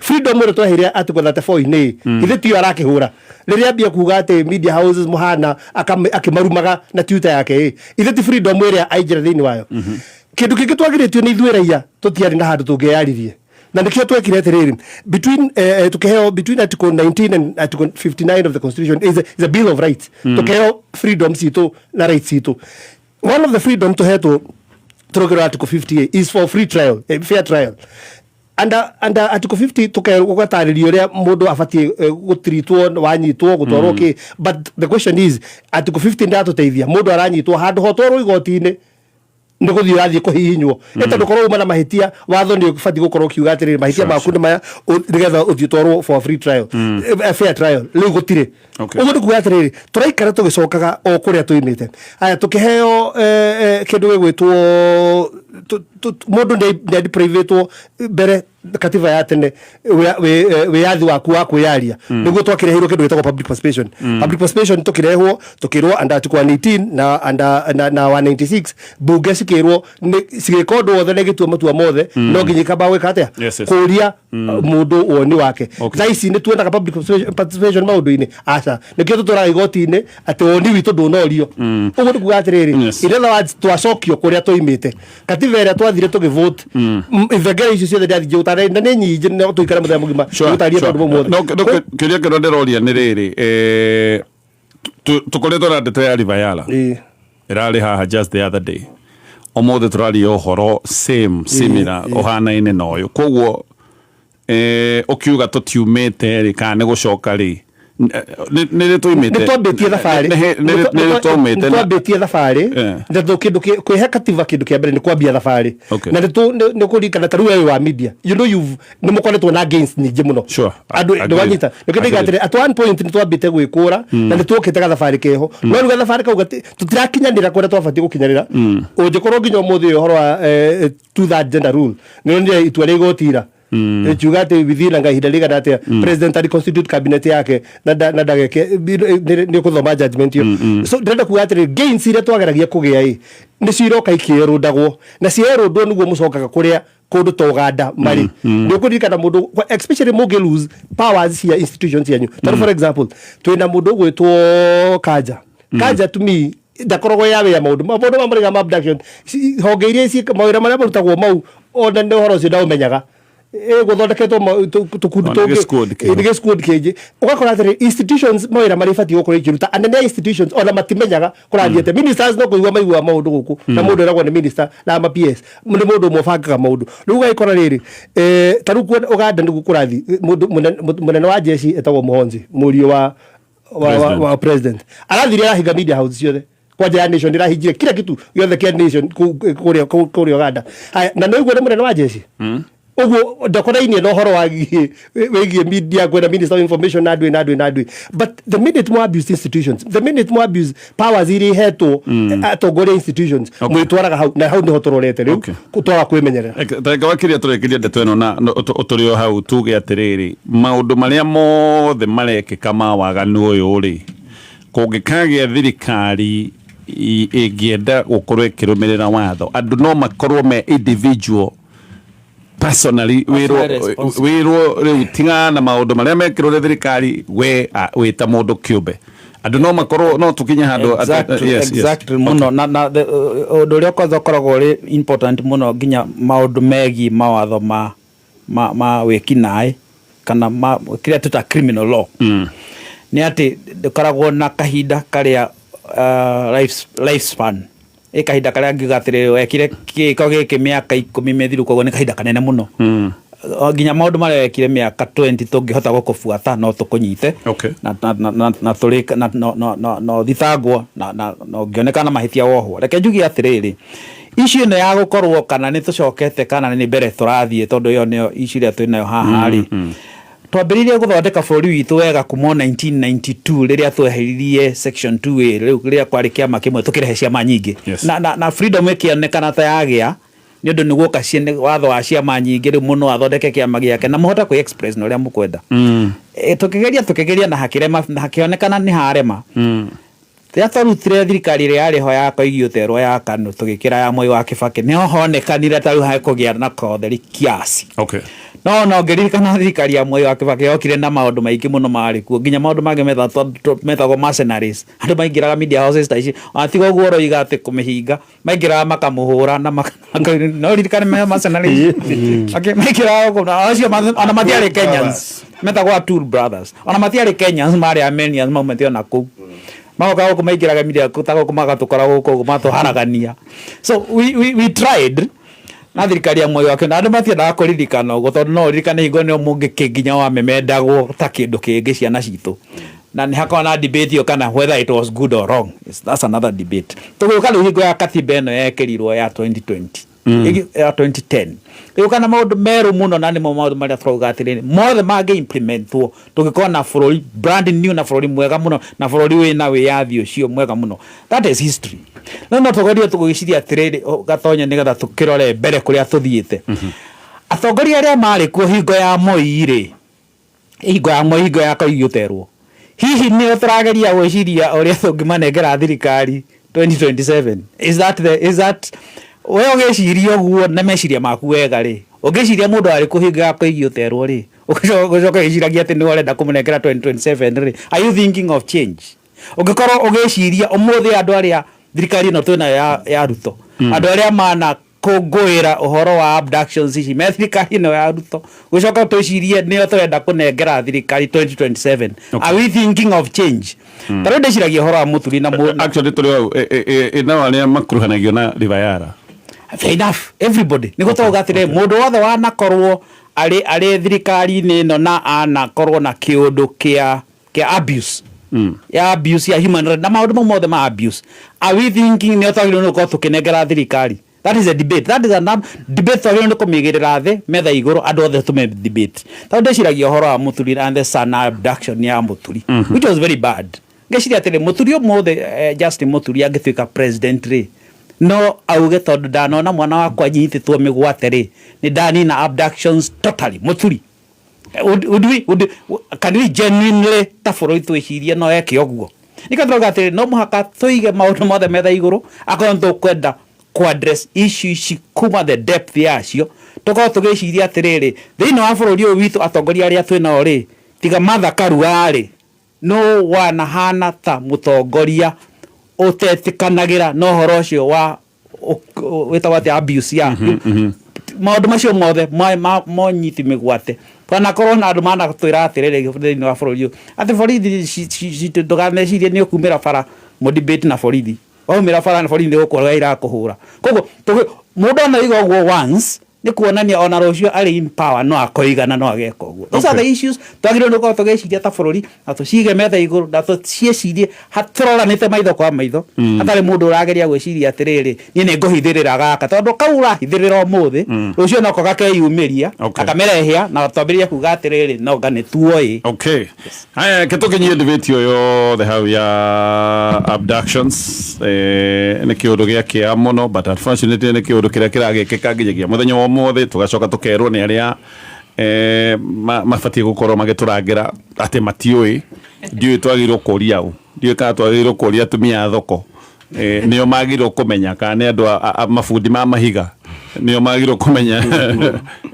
freedom ĩrĩa tweheire article 34 inĩ. Ithe tiyo arakĩhũra rĩrĩa ambia kuga atĩ media houses mũhana akĩmarumaga na Twitter yake ĩ? Ithe ti freedom ĩrĩa aingĩra thĩinĩ wayo? Kĩndũ kĩngĩ twagirĩtio nĩ ithuĩ raia, tũtiarĩ na handũ tũngĩyaririe, na nĩkĩo twekire atĩrĩrĩ, between tukĩheo between article 19 and article 59 of the constitution is a bill of rights. Tukĩheo freedom citũ na rights citũ. One of the freedom tũhetwo tũrũgĩro article 58 is for free trial, fair trial. Under article 50 tukegatarĩrio ũrĩa mũndũ abatiĩ gũtiritwo wanyitwo gũtwarwo kĩ. But the question is, article 50 ndatũteithia? Mũndũ aranyitwo handũ hotwarwo igoti-inĩ, nĩ gũthiĩ ũrathiĩ kũhihinywo ĩ, tondũ korwo uma na mahĩtia, watho nĩ ũbatiĩ gũkorwo ũkiuga atĩrĩrĩ, mahĩtia maku nĩ maya, nĩgetha ũthiĩ ũtwarwo for a free trial, a fair trial. Rĩu gũtirĩ. Ũguo nĩ kuga atĩrĩrĩ, tũraikara tũgĩcokaga o kũrĩa tũimĩte. Aya, tũkĩheo kĩndũ gĩgwĩtwo mũndũ nĩ deprivatwo mbere. Katiba ya tene, wĩyathi waku wa kwĩyaria nĩguo twakĩreheirwo kĩndũ gĩtagwo public participation. Public participation tũkĩrehwo, tũkĩrwo under article 118 na under na 196, bunge cikĩrwo cigĩka ũndũ wothe na igĩtua matua mothe, no nginya ikamba gwĩka atĩa? Kũria mũndũ woni wake. Thaa ici nĩ tuonaga public participation maũndũ-inĩ? Aca. Nĩkĩo tũtwaraga igoti-inĩ atĩ woni witũ ndũnorio. Ũguo nĩ kuga atĩrĩrĩ, in other words, twacokio kũrĩa tũimĩte. Katiba ĩrĩa twathire tũgĩvote, ibengere icio ciothe ndiathiĩ gũtarĩria na nĩ nyingĩ, no tũikare mũthenya mũgima gũtarĩria maũndũ mau mothe. No, kĩũria kĩrĩa ndĩroria nĩ rĩrĩ, tũkoretwo na ndeto ya River Yala ĩrarĩ haha just the other day. Ũmũthĩ tũraria ũhoro same, similar, ũhanaine na ũyũ. Koguo ũkiuga tũtiumĩte rĩ, kana nĩ gũcoka rĩ, nĩ rĩ tũimĩte? Nĩ twambĩtie thabarĩ. Nĩ rĩ twaumĩte? Nĩ twambĩtie thabarĩ. Na kĩndũ kwĩhe katiba, kĩndũ kĩa mbere nĩ kwambia thabarĩ. Na nĩ kũririkana ta rĩu wewe wa media, you know, you've nĩ mũkoretwo na gains nyingĩ mũno. Andũ nĩ wanyita nĩkĩo ndĩga atĩrĩ, at one point nĩ twambĩte gwĩkũra na nĩ tuokĩte gathabarĩ keho, no rĩu gathabarĩ kau tũtirakinyanĩra kũrĩa twabatiĩ gũkinyanĩra. Ũngĩkorwo nginya ũmũthĩ ũyũ ũhoro wa two third gender rule, nĩ onire itua rĩa igoti ira rikiuga atĩ within anga ihinda rĩigana atĩa president ari constitute cabinet yake na ndageke nĩ ũkũthoma judgment ĩyo. So ndĩrenda kuga atĩrĩ, gains iria twageragia kũgĩa ĩ nĩcio iroka ikĩerũndagwo, na cierũndwo nĩguo mũcokaga kũrĩa kũndũ ta Ũganda marĩ. Nĩ ũkũririkana mũndũ, especially mũngĩ lose powers cia institutions cianyu. Tondũ for example, twĩna mũndũ ũgwĩtwo Kanja. Kanja to me ndakoragwo ya wĩra maũndũ ma marĩga ma abduction, honge iria mawĩra marĩa marutagwo mau, ona nĩ ũhoro ũcio ndaũmenyaga. Gũthondeketwo tũkundi Ona tũngĩ. gĩ-squad kĩho. Nĩ gĩ-squad kĩngĩ. Ũgakora atĩrĩ, institutions mawĩra marĩa ibatiĩ gũkorwo ikĩruta, anene a institutions ona matimenyaga kũrathiĩ atĩa. Ministers no kũigua maiguaga maũndũ gũkũ, na mũndũ ĩragwo nĩ minister na ma PS nĩ mũndũ ũmwe ũbangaga maũndũ. Rĩu ũgagĩkora rĩrĩ, ta rĩu Ũganda nĩguo kũrathiĩ. Mũndũ mũnene wa jeshi etagwo Muhonzi, mũriũ wa president, arathire arahinga media house ciothe, kwanja ya Nation ĩrahingire kila kitu gĩothe kĩa Nation kũrĩa Ũganda. Haya, na nĩ ũiguo nĩ mũnene wa jeshi ũguo ndakonainie na ũhoro wĩgiĩ media, kwĩna minister of information na ndwĩ na ndwĩ na ndwĩ. But the minute mo abuse institutions, the minute mo abuse powers iria ihetwo atongoria institutions, mwĩtwaraga hau, na hau nĩho tũrorete rĩu twaga kwĩmenyerera. Tareke wakiria tũrĩkĩrie ndeto ĩno na tũrĩ o hau, tuge atĩrĩrĩ, maũndũ marĩa mothe marekĩka ma waganu ũyũ rĩ, kũngĩkagĩa thirikari ĩngĩenda gũkorwo ĩkĩrũmĩrĩra watho, andũ no makorwo me individual personally wĩrwo responsible. Wĩrwo rĩu tigana na maũndũ marĩa mekĩrwo nĩ thirikari, we wĩ ta mũndũ kĩũmbe, andũ no makorwo no tũkinye handũ Exactly, exactly mũno. Na ũndũ ũrĩa kwanza ũkoragwo ũrĩ important mũno nginya maũndũ megiĩ mawatho ma wĩkinaĩ kana ma kĩrĩa tũta criminal law nĩ atĩ ndũkoragwo na kahinda karĩa life span, ĩ kahinda karĩa ngiuga atĩrĩrĩ, wekire gĩko gĩkĩ mĩaka 10 mĩthiru, koguo nĩ kahinda kanene mũno. O nginya maũndũ marĩa wekire mĩaka 20 tũngĩhota gũkũbuata no tũkũnyite na tũrĩ na no no no no thitangwo na ũngĩonekana na mahĩtia wohwo. Reke njuge atĩrĩrĩ, issue ĩno ya gũkorwo kana nĩ tũcokete kana nĩ mbere tũrathiĩ, tondũ ĩyo nĩyo issue ĩrĩa twĩ nayo haha rĩ, twambĩrĩirie gũthondeka bũrũri witũ wega kuma o 1992 rĩrĩa tweheririe section 2A, rĩu rĩrĩa kwarĩ kĩama kĩmwe tũkĩrehe ciama nyingĩ. Na freedom ĩkĩonekana ta yagĩa nĩ ũndũ nĩ guoka watho wa ciama nyingĩ. Rĩu mũno athondeke kĩama gĩake na mũhote kwĩ express na ũrĩa mũkwenda. Tũkĩgeria na hakĩrema, na hakĩonekana nĩ harema. Rĩrĩa twarutire thirikari ĩrĩa yarĩ ho ya Koigi Ũterwo ya KANU, tũgĩkĩra ya Mwai wa Kĩbakĩ, nĩho honekanire ta rĩu hekũgĩa na kotheri kiasi. No ngĩririkana thirikari ya Mwai wa Kĩbakĩ yokire na maũndũ maingĩ mũno marĩ kuo, nginya maũndũ mangĩ metagwo mercenaries. Andũ maingĩraga media houses ta ici, ona tiga ũguo ũroiga atĩ kũmĩhinga, maingĩraga makamũhũra na no ririkane mercenaries. Okay, maingĩraga gũkũ na acio ona matiarĩ Kenyans, metagwo Atul Brothers. Ona matiarĩ Kenyans, marĩ Armenians maumĩte ona kũu. Magoka gũkũ, maingĩraga media ta gũkũ, magatũkora gũkũ ũguo, matũharagania. So we tried na thirikari ya Moi wa Kĩbakĩ, na andũ matiendaga kũririkana ũguo, tondũ no ũririkane hingo nĩo mũngĩkĩ nginya wamemendagwo ta kĩndũ kĩngĩ ciana citũ, na nĩ hakoragwo na debate ĩyo kana whether it was good or wrong. That's another debate. Tũgĩũka rĩu hingo ya katiba ĩno yekĩrirwo ya 2020, ya 2010, ĩgũka na maũndũ merũ mũno, na nĩmo maũndũ marĩa tũrauga atĩrĩrĩ, mothe mangĩ implementwo tũngĩkorwo na bũrũri brand new, na bũrũri mwega mũno, na bũrũri wĩna wĩyathi ũcio mwega mũno. That is history. No tũgerie tũgwĩciria atĩrĩrĩ, Gatonya, nĩgetha tũkĩrore mbere kũrĩa tũthiĩte. Atongoria arĩa marĩ kuo hingo ya Moi rĩ, hingo ya Moi, hingo ya Koigi gũterwo, hihi nĩo tũrageria gwĩciria ũrĩa tũngĩmanengera thirikari 2027? Is that the, is that we ũgĩciria ũguo na meciria maku wega rĩ, ũngĩciria mũndũ arĩ kuo hingo ya Koigi gũterwo rĩ, ũgĩcoka ũgĩciragia atĩ nĩwe ũrenda kũmũnengera 2027 rĩ, are you thinking of change? Ũngĩkorwo ũgĩciria ũmũthĩ andũ arĩa thirikari ĩno twĩnayo ya Ruto, andũ arĩa mana kũngũĩra ũhoro wa abductions ici me thirikari ĩno ya Ruto, gũcoka twĩcirie nĩo tũrenda kũnengera thirikari 2027, are we thinking of change? Ta rĩu ndĩciragia ũhoro wa Mũturi na Actually tũrĩ hau nao arĩa makuruhanagio na River Yara. Fair enough, everybody nĩ gũtauga atĩrĩ, mũndũ wothe wanakorwo arĩ thirikari-inĩ ĩno na anakorwo na kĩũndũ kĩa abuse, ya abuse ya human right na maũndũ mau mothe ma abuse, are we thinking nĩo twagĩrĩirwo nĩ gũkorwo tũkĩnengera thirikari? That is a debate, that is a debate twagĩrĩirwo nĩ kũmĩigĩrĩra thĩ metha igũrũ, andũ othe tũme debate. Tondũ ndĩciragia ũhoro wa Mũturi and the Sana abduction ya Mũturi, which was very bad. Ngeciria atĩrĩ, Mũturi ũmũthĩ, Justin Mũturi angĩtuĩka president rĩ, no auge tondũ ndanona mwana wakwa anyitĩtwo mĩgwate rĩ, nĩ ndanina abductions totally? Mũturi, would we, would, can we genuinely ta bũrũri twĩcirie no eke ũguo? Nĩkĩo tũrauga atĩrĩ, no mũhaka tũige maũndũ mothe metha igũrũ akorwo nĩ tũkwenda kũ address issue ici kuma the depth yacio. Tũkorwo tũgĩciria atĩrĩrĩ, thĩinĩ wa bũrũri ũyũ witũ atongoria arĩa twĩnao rĩ, tiga Martha Karua rĩ, no wanahana ta mũtongoria ũtetĩkanagĩra na ũhoro ũcio wa wĩtagwo atĩa, abuse ya maũndũ macio mothe monyiti mĩgwate. Twanakorwo na andũ manatwĩra atĩrĩrĩ thĩinĩ wa bũrũri ũyũ atĩ borithi ndũkanecirie nĩ ũkumĩra bara mũ debate na borithi, waumĩra bara na borithi nĩ gũkũhũra irakũhũra. Koguo mũndũ anaiga ũguo once nĩ kuonania ona rũciũ arĩ in power no akoigana no ageka ũguo. Those are the issues twagĩrĩirwo nĩ gũkorwo tũgĩciria ta bũrũri na tũcige metha igũrũ na tũciĩcirie tũroranĩte maitho kwa maitho, hatarĩ mũndũ ũrageria gwĩciria atĩrĩrĩ, niĩ nĩ ngũhithĩrĩra gaka, tondũ kau ũrahithĩrĩra ũmũthĩ, rũciũ noko gakeyumĩria, akamerehia na twambĩrĩrie kuga atĩrĩrĩ, no nga nĩ tuoĩ. Okay, haya, ke tũkinyie debate ĩyo yothe hau ya abductions. Nĩ kĩũndũ gĩa kĩeha mũno, but unfortunately nĩ kĩũndũ kĩrĩa kĩragĩkĩka nginyagia mũthenya wa ũmũthĩ. Tũgacoka tũkerwo nĩ arĩa mabatiĩ gũkorwo magĩtũrangĩra atĩ matiũĩ. Ndiũĩ twagĩrĩirwo kũria ũ, ndiũĩ kana twagĩrĩirwo kũria atumia a thoko, nĩo magĩrĩirwo kũmenya, kana nĩ andũ a mabundi ma mahiga nĩo magĩrĩirwo kũmenya.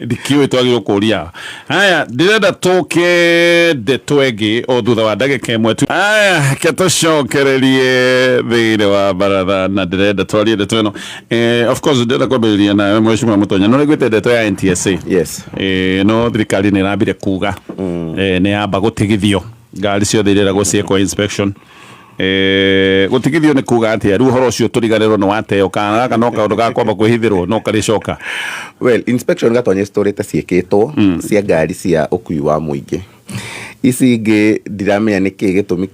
Ndikĩũĩ twagĩrĩirwo kũria. Haya, ndĩrenda tũke ndeto ĩngĩ o thutha wa ndagĩka ĩmwe tu. Haya, ke tũcokererie thĩinĩ wa baratha na ndĩrenda twarie ndeto ĩno. Of course ndĩrenda kwambĩrĩria nawe, Mheshimiwa Mũtonya. No nĩguĩte ndeto ya NTSA? Yes. No thirikari nĩ ĩrambire kuga nĩ yamba gũtigithio ngari ciothe iria iragwo ciĩkwo inspection. Gũtigithio nĩ kuga atĩa? Rĩu ũhoro ũcio tũriganĩrwo nĩ wateo, kana gaka no kaũndũ ga kwamba kwĩhithĩrwo no karĩcoka? Well, inspection Gatonye citũrĩte ciĩkĩtwo cia ngari cia ũkui wa mũingĩ. Ici ingĩ ndiramenya nĩ kĩĩ gĩtũmi,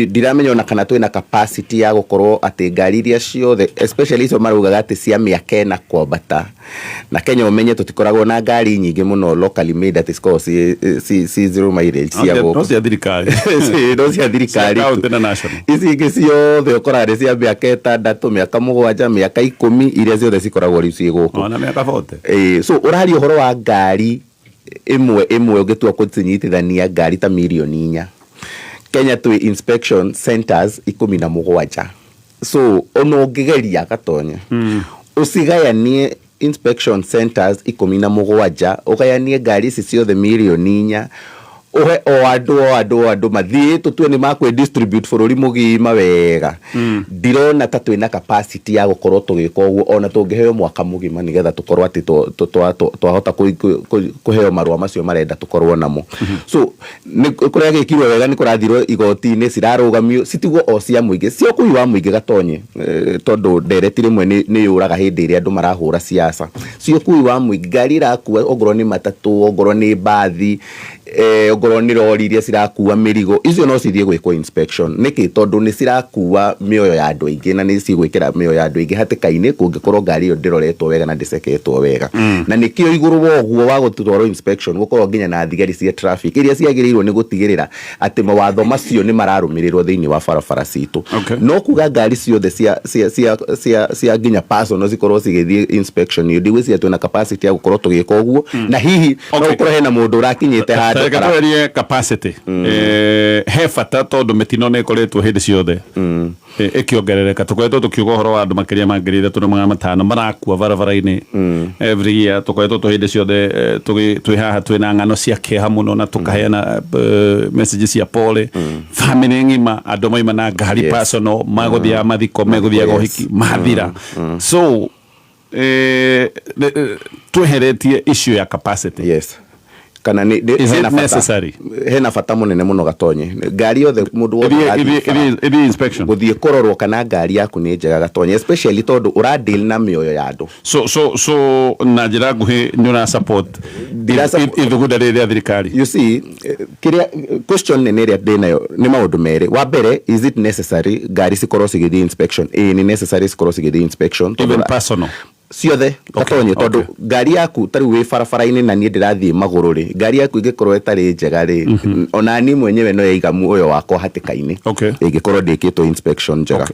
ndiramenya ona kana twĩna capacity ya gũkorwo atĩ ngari iria ciothe, especially icio maraugaga atĩ cia mĩaka 4 kwambata, na Kenya ũmenye tũtikoragwo na ngari nyingĩ mũno locally made atĩ cikoragwo ci zero mileage cia No gũkũ. Cia thirikari. No cia thirikari Cia tu. county na national. Ici ingĩ ciothe ũkoraga nĩ cia mĩaka 6, mĩaka 7, mĩaka 10, iria ciothe cikoragwo rĩu ciĩ gũkũ. Ona mĩaka 40. So ũraria ũhoro wa ngari ĩmwe ĩmwe, ũngĩtua kũcinyitithania ngari ta mirioni 4. Kenya twĩ inspection centers 17, so ona ũngĩgeria Gatonye ũcigayanie inspection centers 17, ũgayanie ngari ici ciothe mirioni 4, ũhe o andũ o andũ o andũ mathiĩ, tũtue nĩ makwĩ distribute bũrũri mũgima wega, ndirona ta twĩna capacity ya gũkorwo tũgĩka ũguo ona tũngĩheo mwaka mũgima nĩgetha tũkorwo atĩ twahota kũheo marũa macio marenda tũkorwo namo. So nĩ kũrĩa gĩkirwo wega nĩ kũrathirwo igoti-inĩ, cirarũgamio citigwo o cia mũingĩ, cia ũkui wa mũingĩ Gatonye, tondũ ndereti rĩmwe nĩ yũraga hĩndĩ ĩrĩa andũ marahũra siasa. Cia ũkui wa mũingĩ, ngari irakua ongorwo nĩ matatũ, ongorwo nĩ mbathi. Ongorwo nĩ rori iria cirakua mĩrigo, icio no cithiĩ gwĩkwo inspection. Nĩkĩ? Tondũ nĩ cirakua mĩoyo ya andũ aingĩ na nĩ cigwĩkĩra mĩoyo ya andũ aingĩ hatĩka-inĩ kũngĩkorwo ngari ĩyo ndĩroretwo wega na ndĩceketwo wega. Na nĩkĩo igũrũ wa ũguo wa gũtwarwo inspection, gũkorwo nginya na thigari cia traffic iria ciagĩrĩirwo nĩ gũtigĩrĩra atĩ mawatho macio nĩ mararũmĩrĩrwo thĩinĩ wa barabara citũ. No kuga ngari ciothe cia nginya personal cikorwo cigĩthiĩ inspection ĩyo, ndigwĩciria twĩna capacity ya gũkorwo tũgĩka ũguo, na hihi no gũkorwo hena mũndũ ũrakinyĩte handũ Reke twerie capacity. He bata tondũ mĩtino nĩ ĩkoretwo hĩndĩ ciothe ĩkĩongerereka. Tũkoretwo tũkiuga ũhoro wa andũ makĩria ma 3500 marakua barabara-inĩ every year. Tũkoretwo tũ hĩndĩ ciothe twĩ haha twĩna ng'ano cia kĩeha mũno na tũkaheana message cia pole family ng'ima, andũ maima na ngari personal magũthiaga mathiko, megũthiaga ũhiki, mathira. So tweheretie issue ya capacity. Yes, kana nĩ Is it hena bata necessary? Hena bata mũnene mũno, Gatonye. Ngari yothe, mũndũ wothe ũrathiĩ bara, Ĩthiĩ inspection. Gũthiĩ kũrorwo kana ngari yaku nĩ njega, Gatonye, especially tondũ ũra deal na mĩoyo ya andũ. So na njĩra nguhĩ nĩ ũra support ithugunda rĩrĩ rĩa thirikari? You see, kĩrĩa question nene ĩrĩa ndĩ nayo nĩ maũndũ merĩ. Wa mbere, is it necessary ngari cikorwo cigĩthiĩ inspection? Ĩĩ, nĩ necessary cikorwo cigĩthiĩ inspection tondũ Even personal? Ciothe, Gatonye, tondũ ngari yaku ta rĩu wĩ barabara-inĩ na niĩ ndĩrathiĩ magũrũ rĩ, ngari yaku ĩngĩkorwo ĩtarĩ njega rĩ, ona niĩ mwenyewe no yaiga muoyo wakwa hatĩka-inĩ ĩngĩkorwo ndĩkĩtwo inspection njega.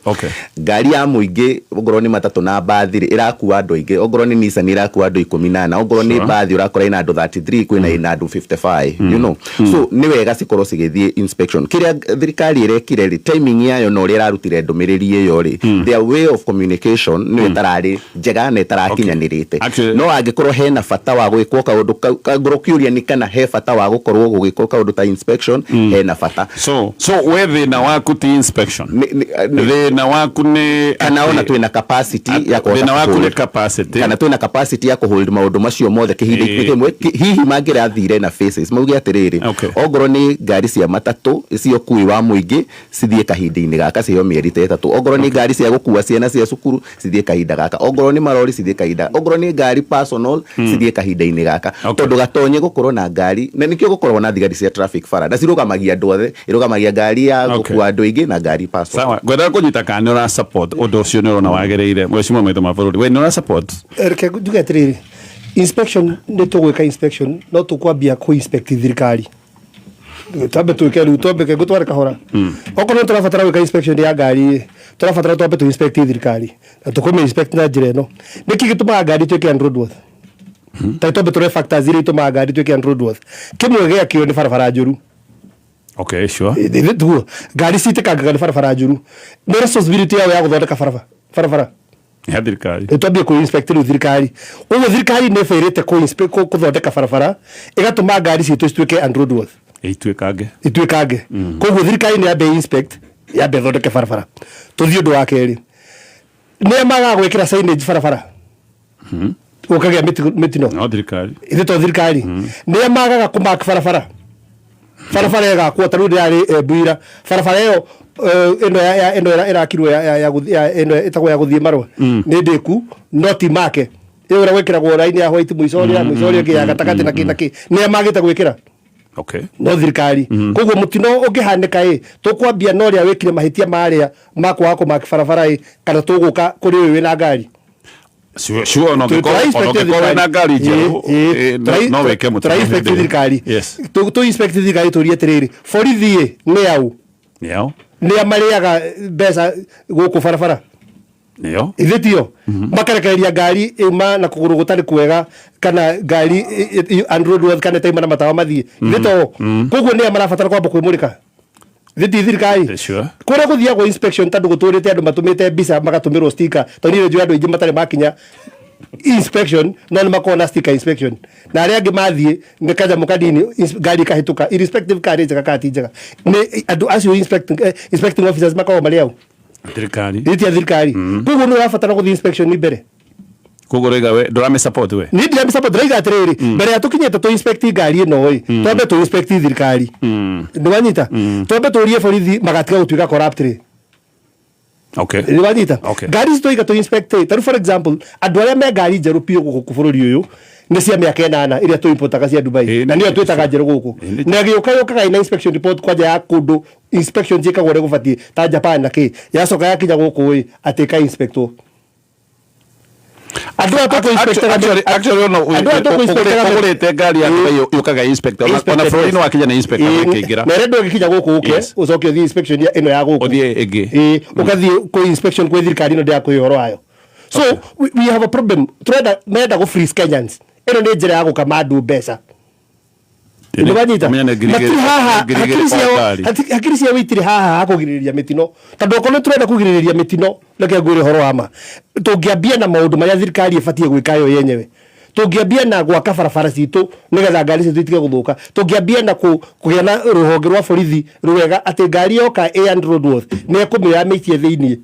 Ngari ya mũingĩ, ongorwo nĩ matatũ na mbathi rĩ, ĩrakua andũ aingĩ. Ongorwo nĩ Nissan ĩrakua andũ 14, ongorwo nĩ mbathi ũrakora ĩna andũ 33, kwĩna ĩna andũ 55. So nĩ wega cikorwo cigĩthiĩ inspection. Kĩrĩa thirikari ĩrekire rĩ, timing yayo na ũrĩa ĩrarutire ndũmĩrĩri ĩyo rĩ, their way of communication nĩyo ĩtararĩ njega na ĩtarakinyanĩrĩte. No angĩkorwo hena bata wa gwĩkwo kaũndũ kau, ngorwo ũkĩũria nĩ kana he bata wa gũkorwo gũgĩkwo kaũndũ ta inspection, hena bata. So we thĩna waku ti inspection? Thĩna waku nĩ Kana ona twĩna capacity ya kũhota Thĩna waku nĩ kũhold. capacity. Kana twĩna capacity ya kũhold maũndũ macio mothe kĩhinda kĩmwe. Hihi mangĩrathire na phases, mauge atĩrĩrĩ, ongorwo nĩ ngari cia matatũ cia ũkui wa mũingĩ cithiĩ kahinda-inĩ gaka, ciheo mĩeri ta 3; ongorwo nĩ ngari cia gũkua ciana cia cukuru cithiĩ kahinda gaka; ongorwo nĩ marori cithiĩ kahinda; ongorwo nĩ ngari personal cithiĩ kahinda-inĩ gaka. Tondũ, Gatonye, gũkorwo na ngari na nĩkĩo gũkorwo na thigari cia traffic bara na cirũgamagia andũ othe, ĩrũgamagia ngari ya gũkua andũ aingĩ na ngari personal. Sawa, ngwendaga kũnyita kana nĩ ũra support ũndũ ũcio, nĩ ũrona wagĩrĩire. Mheshimiwa maitho ma bũrũri, we nĩ ũra support? Reke njuge atĩrĩrĩ, inspection nĩ tũgwĩka inspection, no tũkwambia kũ inspect thirikari. Twambe twĩke rĩu, twambe ke ngũtware kahora. Okorwo nĩ tũrabatara gwĩka inspection ya ngari ĩ, tũrabatara twambe tũ inspect thirikari na tũkũmĩ inspect na njĩra ĩno: nĩkĩ gĩtũmaga ngari ituĩke unroadworthy? Ta twambe tũrore factors iria itũmaga ngari ituĩke unroadworthy. Kĩmwe gĩakĩo nĩ barabara njũru. Tuguo ngari citĩkangaga nĩ barabara njũru. Nĩ responsibility yao ya gũthondeka barabara barabara? Ya thirikari. Rĩu twambie kũ inspect rĩu thirikari. Ũguo thirikari nĩ ĩbĩrĩte kũthondeka barabara, ĩgatũma ngari citũ cituĩke unroadworthy. Ituĩkange. Ituĩkange. Koguo thirikari nĩ yambe inspect, yambe ĩthondeke barabara. Tũthiĩ ũndũ wa kerĩ: nĩ magaga gwĩkĩra signage barabara, gũkagĩa mĩtino? No thirikari. Ithe to thirikari? Nĩ magaga kũmark barabara, barabara ĩgakwo. Ta rĩu ndĩrarĩ Mbuira, barabara ĩyo ĩno ĩno ĩrakirwo ya ĩno ĩtagwo ya gũthiĩ Marwa nĩ ndĩku, no ti make. Ĩyo ĩrĩa gwĩkĩragwo raini ya white mũico ũrĩa, mũico ũrĩa ũngĩ ya gatagatĩ na kĩ na kĩ, nĩ magĩte gwĩkĩra? No thirikari. Koguo mũtino ũngĩhanĩka ĩ, tũkwambia na ũrĩa wĩkire mahĩtia marĩa ma kwaga kũmark barabara ĩ, kana tũgũka kũrĩ ũyũ wĩna ngari? Sure, ona ũngĩkorwo wĩna ngari njerũ, no wĩke mũtino Tũra inspect hĩndĩ ĩyo. thirikari. Tũ inspect thirikari, tũrie atĩrĩrĩ, borithi ĩ nĩ au? Nĩo. Nĩ a marĩaga mbeca gũkũ barabara? Nĩo. Ithe tio makarekereria ngari ĩma na kũgũrũ gũtarĩ kwega, kana ngari unroadworthy, kana ĩtaima na matawa mathiĩ? Ithe to? Koguo nĩ a marabatara kwamba kwĩmũrĩka? Ithe ti thirikari? Kũrĩa gũthiagwo inspection, tondũ gũtũrĩte andũ matũmĩte mbica, magatũmĩrwo sticker, tondũ niĩ nĩnjũĩ andũ aingĩ matarĩ makinya inspection no nĩ makoragwo na sticker inspection, na arĩa angĩ mathiĩ nĩ kanyamũ kanini, ngari ĩkahĩtũka irrespective kana nĩ njega kana ti njega. Nĩ andũ acio inspecting officers makoragwo marĩ au? Thirikari. Ĩtia thirikari. Koguo nĩ ũrabatara gũthiĩ inspection mbere. Koguo rĩga we ndũramĩ support we? Niĩ ndiramĩ support. Ndĩraiga atĩrĩrĩ, mbere ya tũkinyĩte tũ inspect ngari ĩno ĩ, twambe tũ inspect thirikari. Nĩ wanyita? Twambe tũrie borithi magatiga gũtuĩka corrupt rĩ. Nĩ wanyita? Okay. Ngari ici twaiga tũ inspect ĩ, tarĩu for example, andũ arĩa me ngari njerũ biũ gũkũ bũrũri ũyũ Nĩ cia mĩaka 8 iria tũimportaga cia Dubai. Na nĩyo twĩtaga njerũ gũkũ. Na ĩgĩũka yũkaga ĩna inspection report kwanja ya kũndũ inspection ciĩkagwo ũrĩa gũbatiĩ ta Japan na kĩ. Yacoka yakinya gũkũ ĩ atĩ ĩka inspectwo. Andũ aya tũkũ inspectaga. Actually, ono Andũ aya tũkũ inspectaga. Ũgũrĩte ngari ya Dubai yũkaga inspector ona bũrũri-inĩ wakinya nĩ inspector ĩkĩingĩra. Na ĩrĩa ndũngĩkinya gũkũ ũke ũcoke ũthiĩ inspection ya ĩno ya gũkũ. Ũthiĩ ĩngĩ. Ĩĩ, ũgathiĩ kwĩ inspection kwĩ thirikari ĩno ndĩrakũhe ũhoro wayo. So we have a problem. Turenda menda gũ freeze Kenyans. Ĩno nĩ njĩra ya gũkama andũ mbeca. Nĩwanyita? Ũmenye nĩ ngiri Matirĩ haha, 2,000 hakiri o ciao ngari. Hakiri ciao itirĩ haha ha kũgirĩrĩria mĩtino, tondũ okorwo nĩ tũrenda kũgirĩrĩria mĩtino, reke ngwĩre ũhoro wa ma, tũngĩambia na maũndũ marĩa thirikari ĩbatiĩ gwĩka yo yenyewe. Tũngĩambia na gwaka barabara citũ nĩgetha ngari citũ itige gũthũka. Tũngĩambia na kũgĩa na rũhonge rwa borithi rwega atĩ ngari yoka ĩ unroadworthy nĩ ekũmĩoya amĩikie thĩiniĩ,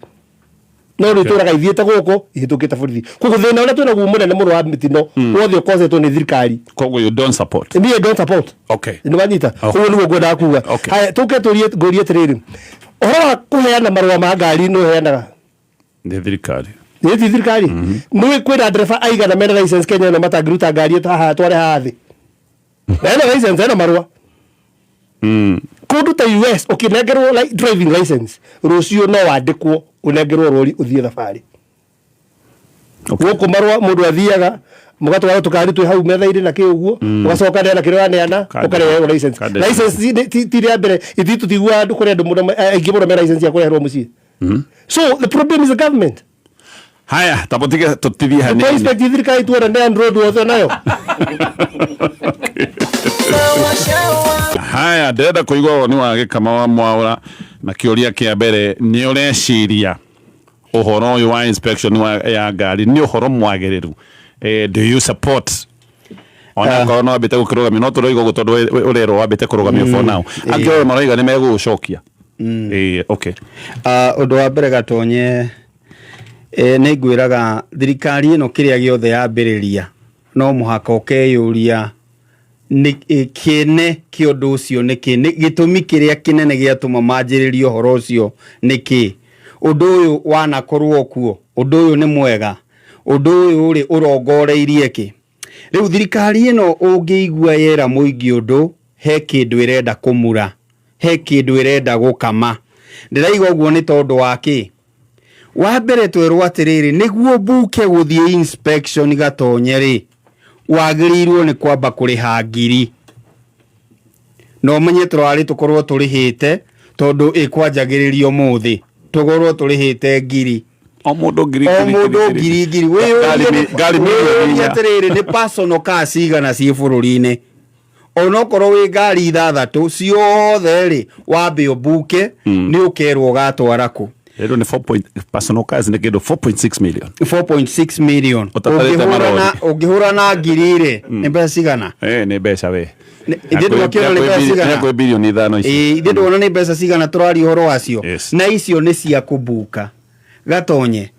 no rĩu tũraga ithiĩte gũkũ ihĩtũkĩte borithi. Koguo thĩna ũrĩa twĩnaguo mũnene mũno wa mĩtino wothe ũkosetwo nĩ thirikari. Koguo you don't support? Niĩ don't support. Nĩ wanyita? Ũguo nĩguo ngwendaga kuga. Haya, tũke tũrie, ngũrie atĩrĩrĩ, ũhoro wa kũheana marũa ma ngari nĩ ũheanaga? Nĩ thirikari. Nĩ ti thirikari? Nĩ kwĩna ndereba aigana mena license Kenya ĩno matangĩruta ngari ĩto haha tware haha thĩ, na ena license, ena marũa? Kũndũ ta US ũkĩnengerwo driving license, rũciũ no wandĩkwo ũnengerwo rori ũthiĩ thabarĩ. Gũkũ marũa mũndũ athiaga mũgatwara tũkari twĩ hau metha-inĩ na kĩ ũguo, ũgacoka neana kĩrĩa ũraneana, ũkarehwo license. License ti rĩa mbere ithuĩ tũtiguaga andũ, kũrĩ andũ mũno aingĩ mũno me license ya kũreherwo mũciĩ. So the problem is the government. Haya, tamũtige tũtithie Tũ hanini. inspect thirikari tuone nĩ road wothe nayo. Haya, ndĩrenda kũigua woni wa Gĩkama wa Mwaũra na kĩũria kĩa mbere, nĩ ũreciria ũhoro ũyũ wa inspection ya ngari nĩ ũhoro mwagĩrĩru? Do you support, ona korwo no wambĩte gũkĩrũgamio, no tũroiga ũguo tondũ ũrerwo wambĩte kũrũgamio for now, angĩ othe maroiga nĩ megũgũcokia. Okay. Ah, ũndũ wa mbere Gatonye, nĩ ngwĩraga thirikari ĩno kĩrĩa gĩothe yambĩrĩria no mũhaka ũkeyũria nĩ kĩene kĩa ũndũ ũcio nĩ kĩ, nĩ gĩtũmi kĩrĩa kĩnene gĩatũma manjĩrĩrie ũhoro ũcio nĩ kĩ. Ũndũ ũyũ wanakorwo kuo, ũndũ ũyũ nĩ mwega, ũndũ ũyũ rĩ ũrongoreirie kĩ? Rĩu thirikari ĩno ũngĩigua yera mũingĩ ũndũ, he kĩndũ ĩrenda kũmura, he kĩndũ ĩrenda gũkama. Ndĩraiga ũguo nĩ tondũ wa kĩ? Wa mbere twerwo atĩrĩrĩ, nĩguo mbuke gũthiĩ inspection Gatonye rĩ, wagĩrĩirwo nĩ kwamba kũrĩha ngiri, na ũmenye tũrarĩ tũkorwo tũrĩhĩte tondũ ĩkwanjagĩrĩrio mũthĩ, tũkorwo tũrĩhĩte ngiri. O mũndũ ngiri. O Ngiri, mũndũ ngiri, ngiri ngiri. Ngari milioni Wĩyũrie 4. atĩrĩrĩ, nĩ personal car cigana ciĩ bũrũri-inĩ? Onokorwo wĩ ngari ithathatũ ciothe rĩ, wambe ũmbuke nĩ ũkerwo ũgatwara kũ. Rĩu nĩ 4 point, personal cars nĩ kĩndũ 4.6 million. 4.6 million. Ũtatarĩte Ũngĩhũra na marori. Ũngĩhũra na ngiri rĩ, nĩ mbeca cigana? Nĩ mbeca we. Ithuĩ ndwakĩona nĩ mbeca cigana. Kwĩ bilioni 5 ici. Ĩĩ, ithuĩ ndwona nĩ mbeca cigana tũraria ũhoro wacio. Na icio nĩ cia kũmbuka Gatonye.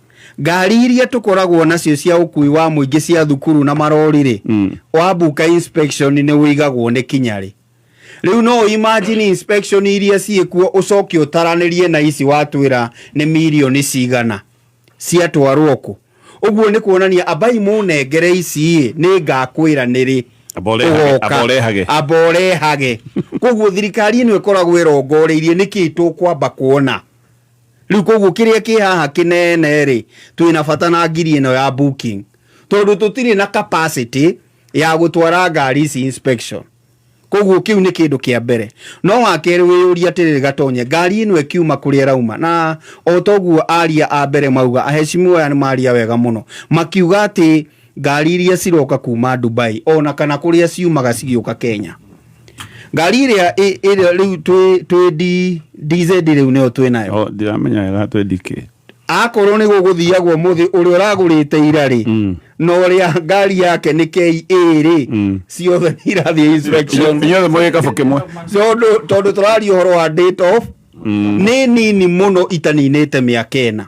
Ngari iria tũkoragwo nacio cia ũkui wa mũingĩ cia thukuru na marori rĩ, wambuka inspection nĩ ũigagwo nĩ kinya rĩ. Rĩu no imagine inspection iria ciĩkuo, ũcoke ũtaranĩrie na ici watwĩra nĩ mirioni cigana ciatwarwo kũ. Ũguo nĩ kuonania ambai mũnengere ici ĩ, nĩ ngakwĩra nĩ rĩ. Amba ũrehage, Ũgoka. amba ũrehage. Amba ũrehage. Koguo thirikari ĩno ĩkoragwo ĩrongoreirie nĩkĩ tũkwamba kuona rĩu. Koguo kĩrĩa kĩ haha kĩnene rĩ, twĩna bata na ngiri ĩno ya booking tondũ tũtirĩ na capacity ya gũtwara ngari ici inspection. Koguo kĩu nĩ kĩndũ kĩa mbere. No wa kerĩ wĩyũria atĩrĩrĩ Gatonye, ngari ĩno ĩkiuma kũrĩa ĩrauma, na o toguo aria a mbere mauga, aheshimiwa aya nĩ maria wega mũno makiuga atĩ ngari iria ciroka kuma Dubai ona kana kũrĩa ciumaga cigĩũka Kenya, ngari ĩrĩa ĩrĩa rĩu twĩ DZ rĩu nĩyo twĩ nayo. Oh, ndiramenya wega twĩ DK. Akorwo nĩ gũgũthiagwo mũthĩ ũrĩa ũragũrĩte ira rĩ, na ũrĩa ngari yake nĩ KA rĩ, ciothe nĩ irathiĩ inspection. Inyuothe mwĩ gĩkabũ kĩmwe. Tondũ tũraria ũhoro wa date of nĩ nini mũno itaninĩte mĩaka 4.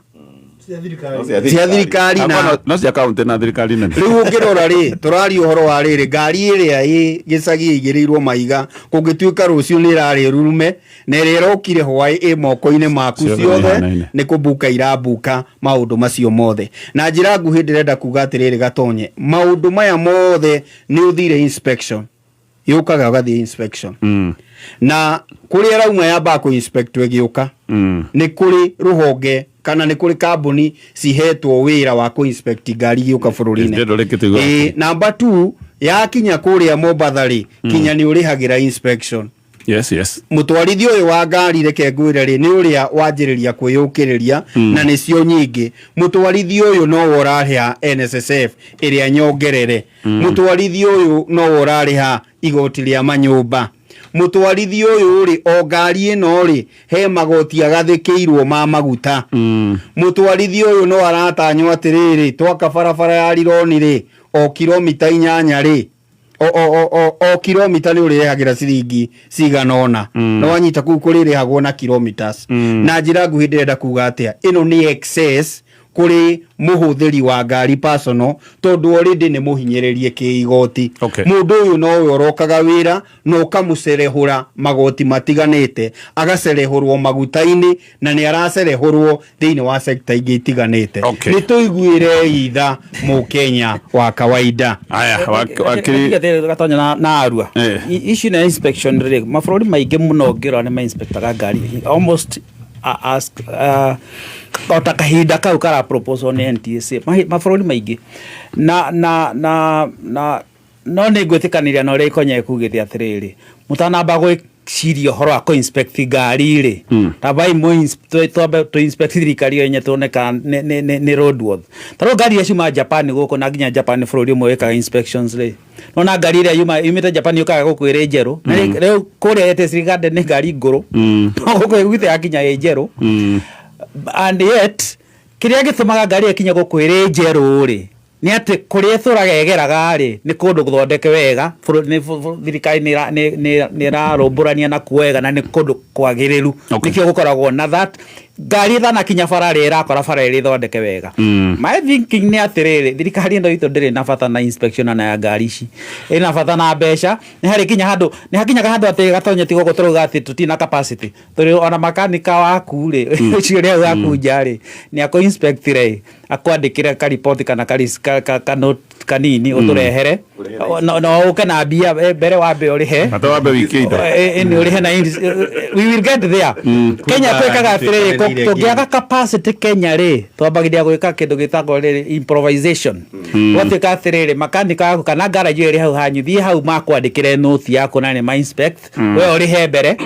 Cia thirikari na No cia kaunti na thirikari nene. Rĩu ũngĩrora rĩ, tũraria ũhoro wa rĩrĩ, ngari ĩrĩa ĩ gĩcagi ĩigĩrĩirwo mahiga, kũngĩtuĩka rũciũ nĩ ĩrarĩ rurume na ĩrĩa ĩrokire hwaĩ ĩ moko-inĩ maku, Ciothe nĩ ciothe ihanaine. Nĩ kũmbuka irambuka maũndũ macio mothe. Na njĩra nguhĩ ndĩrenda kuga atĩrĩrĩ, Gatonye, maũndũ maya mothe nĩ ũthire inspection, yũkaga ũgathiĩ inspection na kũrĩa rauma yambaga kũ inspect ĩgĩũka. Nĩ kũrĩ rũhonge kana nĩ kũrĩ kambuni cihetwo wĩra wa kũ inspect ngari igĩũka bũrũri-inĩ. Ndĩrenda ũrĩkĩtie igũrũ. Ĩĩ, number 2, yakinya kũrĩa Mombatha rĩ, kinya nĩ ũrĩhagĩra inspection. Mũtwarithia ũyũ wa ngari, reke ngwĩre rĩ, nĩ ũrĩa wanjĩrĩria kwĩyũkĩrĩria na nĩcio nyingĩ. Mũtwarithia ũyũ nowe ũrarĩha NSSF ĩrĩa nyongerere. Mũtwarithia ũyũ nowe ũrarĩha igoti rĩa manyũmba. Mũtwarithia ũyũ rĩ, o ngari ĩno rĩ, he magoti agathĩkĩirwo ma maguta. Mũtwarithia ũyũ no aratanywo atĩrĩrĩ, twaka barabara ya rironi rĩ, o kilomita 8 rĩ, o kilomita nĩ ũrĩrĩhagĩra ciringi cigana ũna. Na wanyita kũu kũrĩrĩhagwo na kilometers. Na njĩra nguhĩ ndĩrenda kuga atĩa, ĩno nĩ excess kũrĩ mũhũthĩri wa ngari personal, tondũ already nĩ mũhinyĩrĩrie kĩigoti. Mũndũ ũyũ nowe ũrokaga wĩra na ũkamũcerehũra magoti matiganĩte, agacerehũrwo maguta-inĩ na nĩ aracerehũrwo thĩinĩ wa sekta ingĩ itiganĩte. Nĩ tũiguĩre itha mũkenya wa kawaida. Aya, wakiri. Gatonya na Arua. Issue na inspection rĩ, mabũrũri maingĩ mũno ũngĩrora nĩ ma-inspectaga ngari almost ask o ta kahinda kau kara proposal nĩ NTSA. Mabũrũri maingĩ na no nĩ ngwĩtĩkanĩria na ũrĩa Ikonya ĩkugĩte atĩrĩrĩ, mũtanamba gwĩciria ũhoro wa kũ-inspect ngari rĩ, tambai twambe tũ-inspect thirikari ĩyo yenye, tuone kana nĩ roadworthy. Ta rĩu ngari iria ciumaga Japan gũkũ, na nginya Japan nĩ bũrũri ũmwe wĩkaga inspections rĩ, nona ngari ĩrĩa yumĩte Japan yũkaga gũkũ ĩrĩ njerũ. Na rĩu kũrĩa ĩtĩ Garden nĩ ngari ngũrũ, no gũkũ ĩgwĩte yakinya ĩ njerũ. And yet kĩrĩa gĩtũmaga ngari ĩyo ĩkinye gũkũ ĩrĩ njerũ rĩ, nĩ atĩ kũrĩa ĩtũraga ĩgeraga rĩ, nĩ kũndũ gũthondeke wega, thirikari nĩ ĩrarũmbũrania nakuo wega na nĩ kũndũ kwagĩrĩru. Nĩkĩo gũkoragwo na that ngari ĩtanakinya bara rĩ, ĩrakora bara ĩrĩ thondeke wega. My thinking nĩ atĩrĩrĩ, thirikari ĩno itũ ndĩrĩ na bata na inspection na ya ngari ici, ĩna bata na mbeca. Nĩ harĩ kinya handũ, nĩ hakinyaga handũ atĩ Gatonye ti gũkũ tũrauga atĩ tũtirĩ na capacity, tondũ ona makanika waku rĩ, ũcio ũrĩa waku nja rĩ, nĩ akũ inspect rĩ, akwandĩkĩre kariboti kana ka note kanini ũtũrehere, no ũke na mbia mbere wambe ũrĩhe. Bata wambe wike indo. Nĩ ũrĩhe na we will get there. Kenya twĩkaga atĩrĩrĩ, tũngĩaga capacity Kenya rĩ, twambagĩrĩria gwĩka kĩndũ gĩtagwo rĩrĩ improvisation. Gwatuĩka atĩrĩrĩ, makanika waku kana garage ĩyo ĩrĩ hau hanyu, thiĩ hau makwandĩkĩre note yaku na nĩ ma inspect, we ũrĩhe mbere,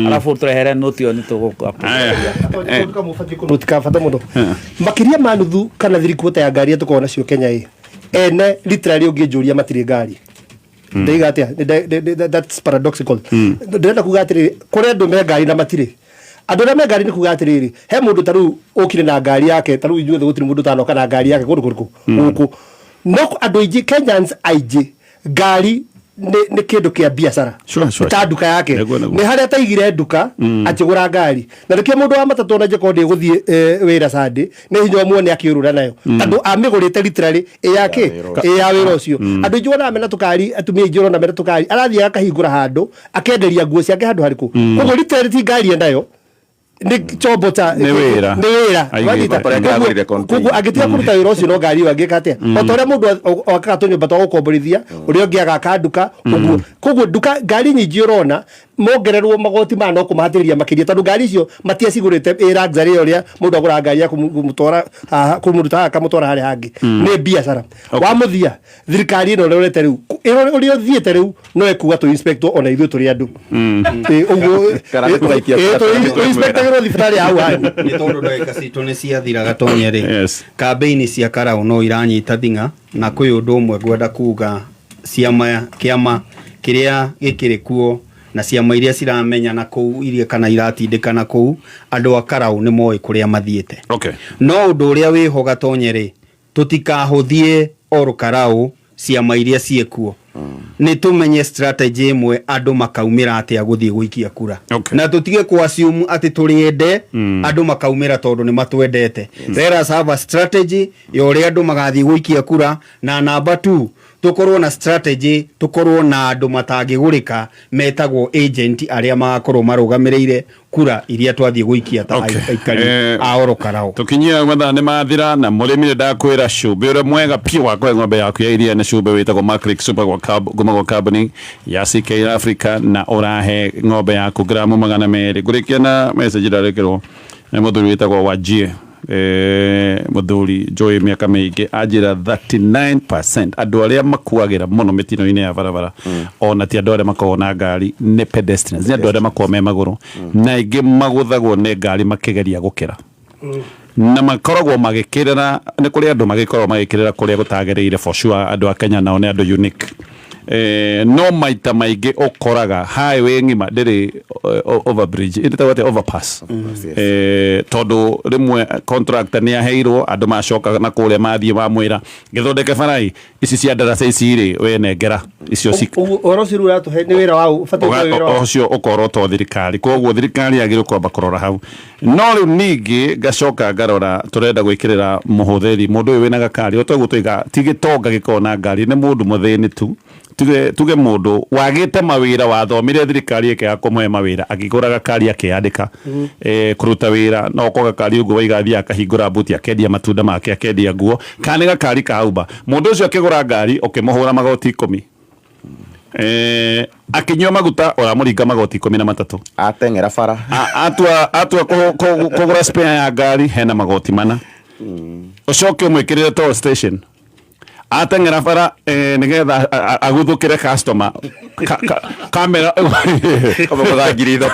arabu tũrehere note ĩyo nĩ tũgũkũ. Aya. Noti ka bata mũno, makĩria ma nuthu kana thirikota ya ngari iria tũkoragwo nacio Kenya ĩ ene literally ũngĩnjũria matirĩ ngari. Ndaiga atĩa? That's paradoxical. Ndĩrenda kuga atĩrĩrĩ, kũrĩ andũ me ngari na matirĩ andũ arĩa me ngari. Nĩ kuga atĩrĩrĩ, he mũndũ ta rĩu ũkire na ngari yake, ta rĩu ithuothe gũtirĩ mũndũ ũtanoka na ngari yake kũndũ kũrĩkũ gũkũ, no andũ aingĩ, Kenyans aingĩ, ngari nĩ kĩndũ kĩa biacara. Ta nduka yake. Nĩguo. Nĩ harĩa ataigire nduka akĩgũra ngari, na nĩkĩo mũndũ wa matatũ ona njĩkorwo ndĩgũthiĩ wĩra Sunday, nĩ hinya ũmuone akĩũrũra nayo, tondũ amĩgũrĩte literally ĩ yake, ĩ ya wĩra ũcio. Andũ aingĩ wonaga mena tũkari, atumia aingĩ ũrona mena tũkari, arathiĩ akahingũra handũ akenderia nguo ciake handũ harĩkũ. Koguo literally ti ngari enayo, nĩ chombo ta Nĩ wĩra. Nĩ wĩra. Aigĩte. Wanyita? Kũrĩa Koguo- agũrire container. Koguo angĩtiga kũruta wĩra ũcio, no ngari ĩyo angĩka atĩa? O ta ũrĩa mũndũ akaga tũnyũmba twa gũkomborithia, ũrĩa ũngĩ agaka nduka ũguo. Koguo nduka, ngari nyingĩ ũrona mongererwo magoti maya no kũmahatĩrĩria makĩria, tondũ ngari icio matiacigũrĩte ĩ luxury ĩyo ũrĩa mũndũ agũraga ngari ya kũmũtwara haha, kũmũruta haha akamũtwara harĩa hangĩ. Nĩ biacara. Wa mũthia, thirikari ĩno ĩrorete rĩu, ũrĩa ũthiĩte rĩu no ĩkuga tũ inspect ona ithuĩ tũrĩ andũ. Ĩ, ũguo Kana nĩ kũraikia tũ inspectagĩrwo thibitarĩ ya hau hanyu. Nĩ tondũ ndagĩka citũ nĩ ciathira, Gatonye rĩ, kambĩini cia karau no iranyita thing'a, na kwĩ ũndũ ũmwe ngwenda kuga: ciama, kĩama kĩrĩa gĩkĩrĩ kuo na ciama iria ciramenya na kũu iria kana iratindĩkana kũu, andũ a karau nĩ moĩ kũrĩa mathiĩte. No ũndũ ũrĩa wĩho, Gatonye rĩ, tũtikahũthie oro karau. Ciama iria ciĩkuo nĩ tũmenye strategy ĩmwe andũ makaumĩra atĩa gũthiĩ gũikia kura. Na tũtige kũ assume atĩ tũrĩ ende andũ makaumĩra tondũ nĩ matwendete. Let us have a strategy ya ũrĩa andũ magathiĩ gũikia kura, na number two, tũkorwo na strategy, tũkorwo na andũ matangĩgũrĩka metagwo agent, arĩa magakorwo marũgamĩrĩire kura iria twathiĩ gũikia ta aikari a oro Karao. Tukinyia mathaa nĩ mathira, na mũrĩmi nĩ ndakwĩra cumbĩ ũrĩa mwega piũ wa kũhe ng'ombe yaku ya iria nĩ cumbĩ wĩtagwo Maclick Super kuma gwa kambuni ya CK Africa, na ũrahe ng'ombe yaku gramu 200. Ngũrĩkia na message ndarekĩrwo nĩ mũthuri wĩtagwo Wajie, mũthuri njũĩ mĩaka mĩingĩ, anjĩra 39% andũ arĩa makuagĩra mũno mĩtino-inĩ ya barabara ona ti andũ arĩa makoragwo na ngari, nĩ pedestrians, nĩ andũ arĩa makoragwo me magũrũ, na aingĩ magũthagwo nĩ ngari makĩgeria gũkĩra na makoragwo magĩkĩrĩra. Nĩ kũrĩ andũ magĩkoragwo magĩkĩrĩra kũrĩa gũtagĩrĩire, for sure. Andũ a Kenya nao nĩ andũ unique. No maita maingĩ ũkoraga highway ng'ima ndĩrĩ overbridge, ĩtagwo atĩa, overpass. Tondũ rĩmwe contractor nĩ aheirwo andũ macoka na kũrĩa mathiĩ mamwĩra gĩthondeke barai ici cia ndaraca ici rĩ, we nengera icio. Ũguo ũhoro ũcio rĩu ũratũhe nĩ wĩra wa ũbatiĩ gũkorwo wĩra wa Ũcio ũkorwo to thirikari, koguo thirikari yagĩrĩirwo kwamba kũrora hau. No rĩu ningĩ ngacoka ngarora tũrenda gwĩkĩrĩra mũhũthĩri, mũndũ ũyũ wĩna gakari, o toguo tuiga ti gĩtonga gĩkoragwo na ngari, nĩ mũndũ mũthĩni tu, tuge mũndũ wagĩte mawĩra, wathomire thirikari ĩkĩaga kũmũhe mawĩra, akĩgũra gakari akĩandĩka kũruta wĩra. No ko gakari ũguo waiga athiĩ akahingũra buti, akendia matunda make, akendia nguo, kana nĩ gakari ka Uber. Mũndũ ũcio akĩgũra ngari ũkĩmũhũra magoti 10, akĩnyua maguta ũramũringa magoti 13. Ateng'era bara. Atua kũgũra spare ya ngari hena magoti 4, ũcoke ũmwĩkĩrĩre toll station ateng'era bara, nĩgetha aguthũkĩre customer kamera. Kamũgũtha 3000.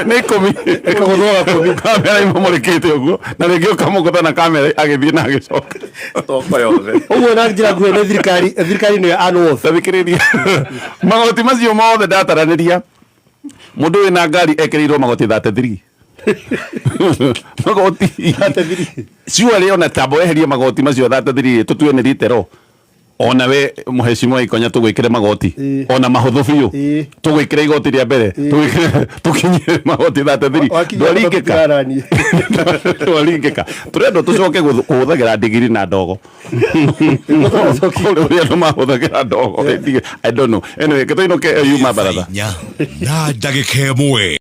Nĩ 10, kamera imũmũrĩkĩte ũguo, na rĩngĩ ũkamũgũtha na kamera agĩthiĩ na agĩcoka. Toko yothe. Ũguo na njĩra nguhĩ nĩ thirikari nĩyo unworth. Tathikĩrĩria, magoti macio mothe ndataranĩria, mũndũ wĩna ngari ekĩrĩirwo magoti 33 magoti. Surely ona tambo weherie magoti macio 33, tũtue nĩ litero, ona we mũhecimo Ikonya tũgwĩkĩre magoti ona mahũthũ biũ, tũgwĩkĩre igoti rĩa mbere, tũgwĩkĩre tũkinyie magoti 33. Wakinyia. Ndwaringĩka. Ndũtirananie. Ndwaringĩka. Tũrendwo tũcoke kũhũthagĩra ndigiri na ndogo ũrĩa andũ mahũthagĩra ndogo. I don't know. Anyway, gĩtũinũke yuma baratha. 1:04.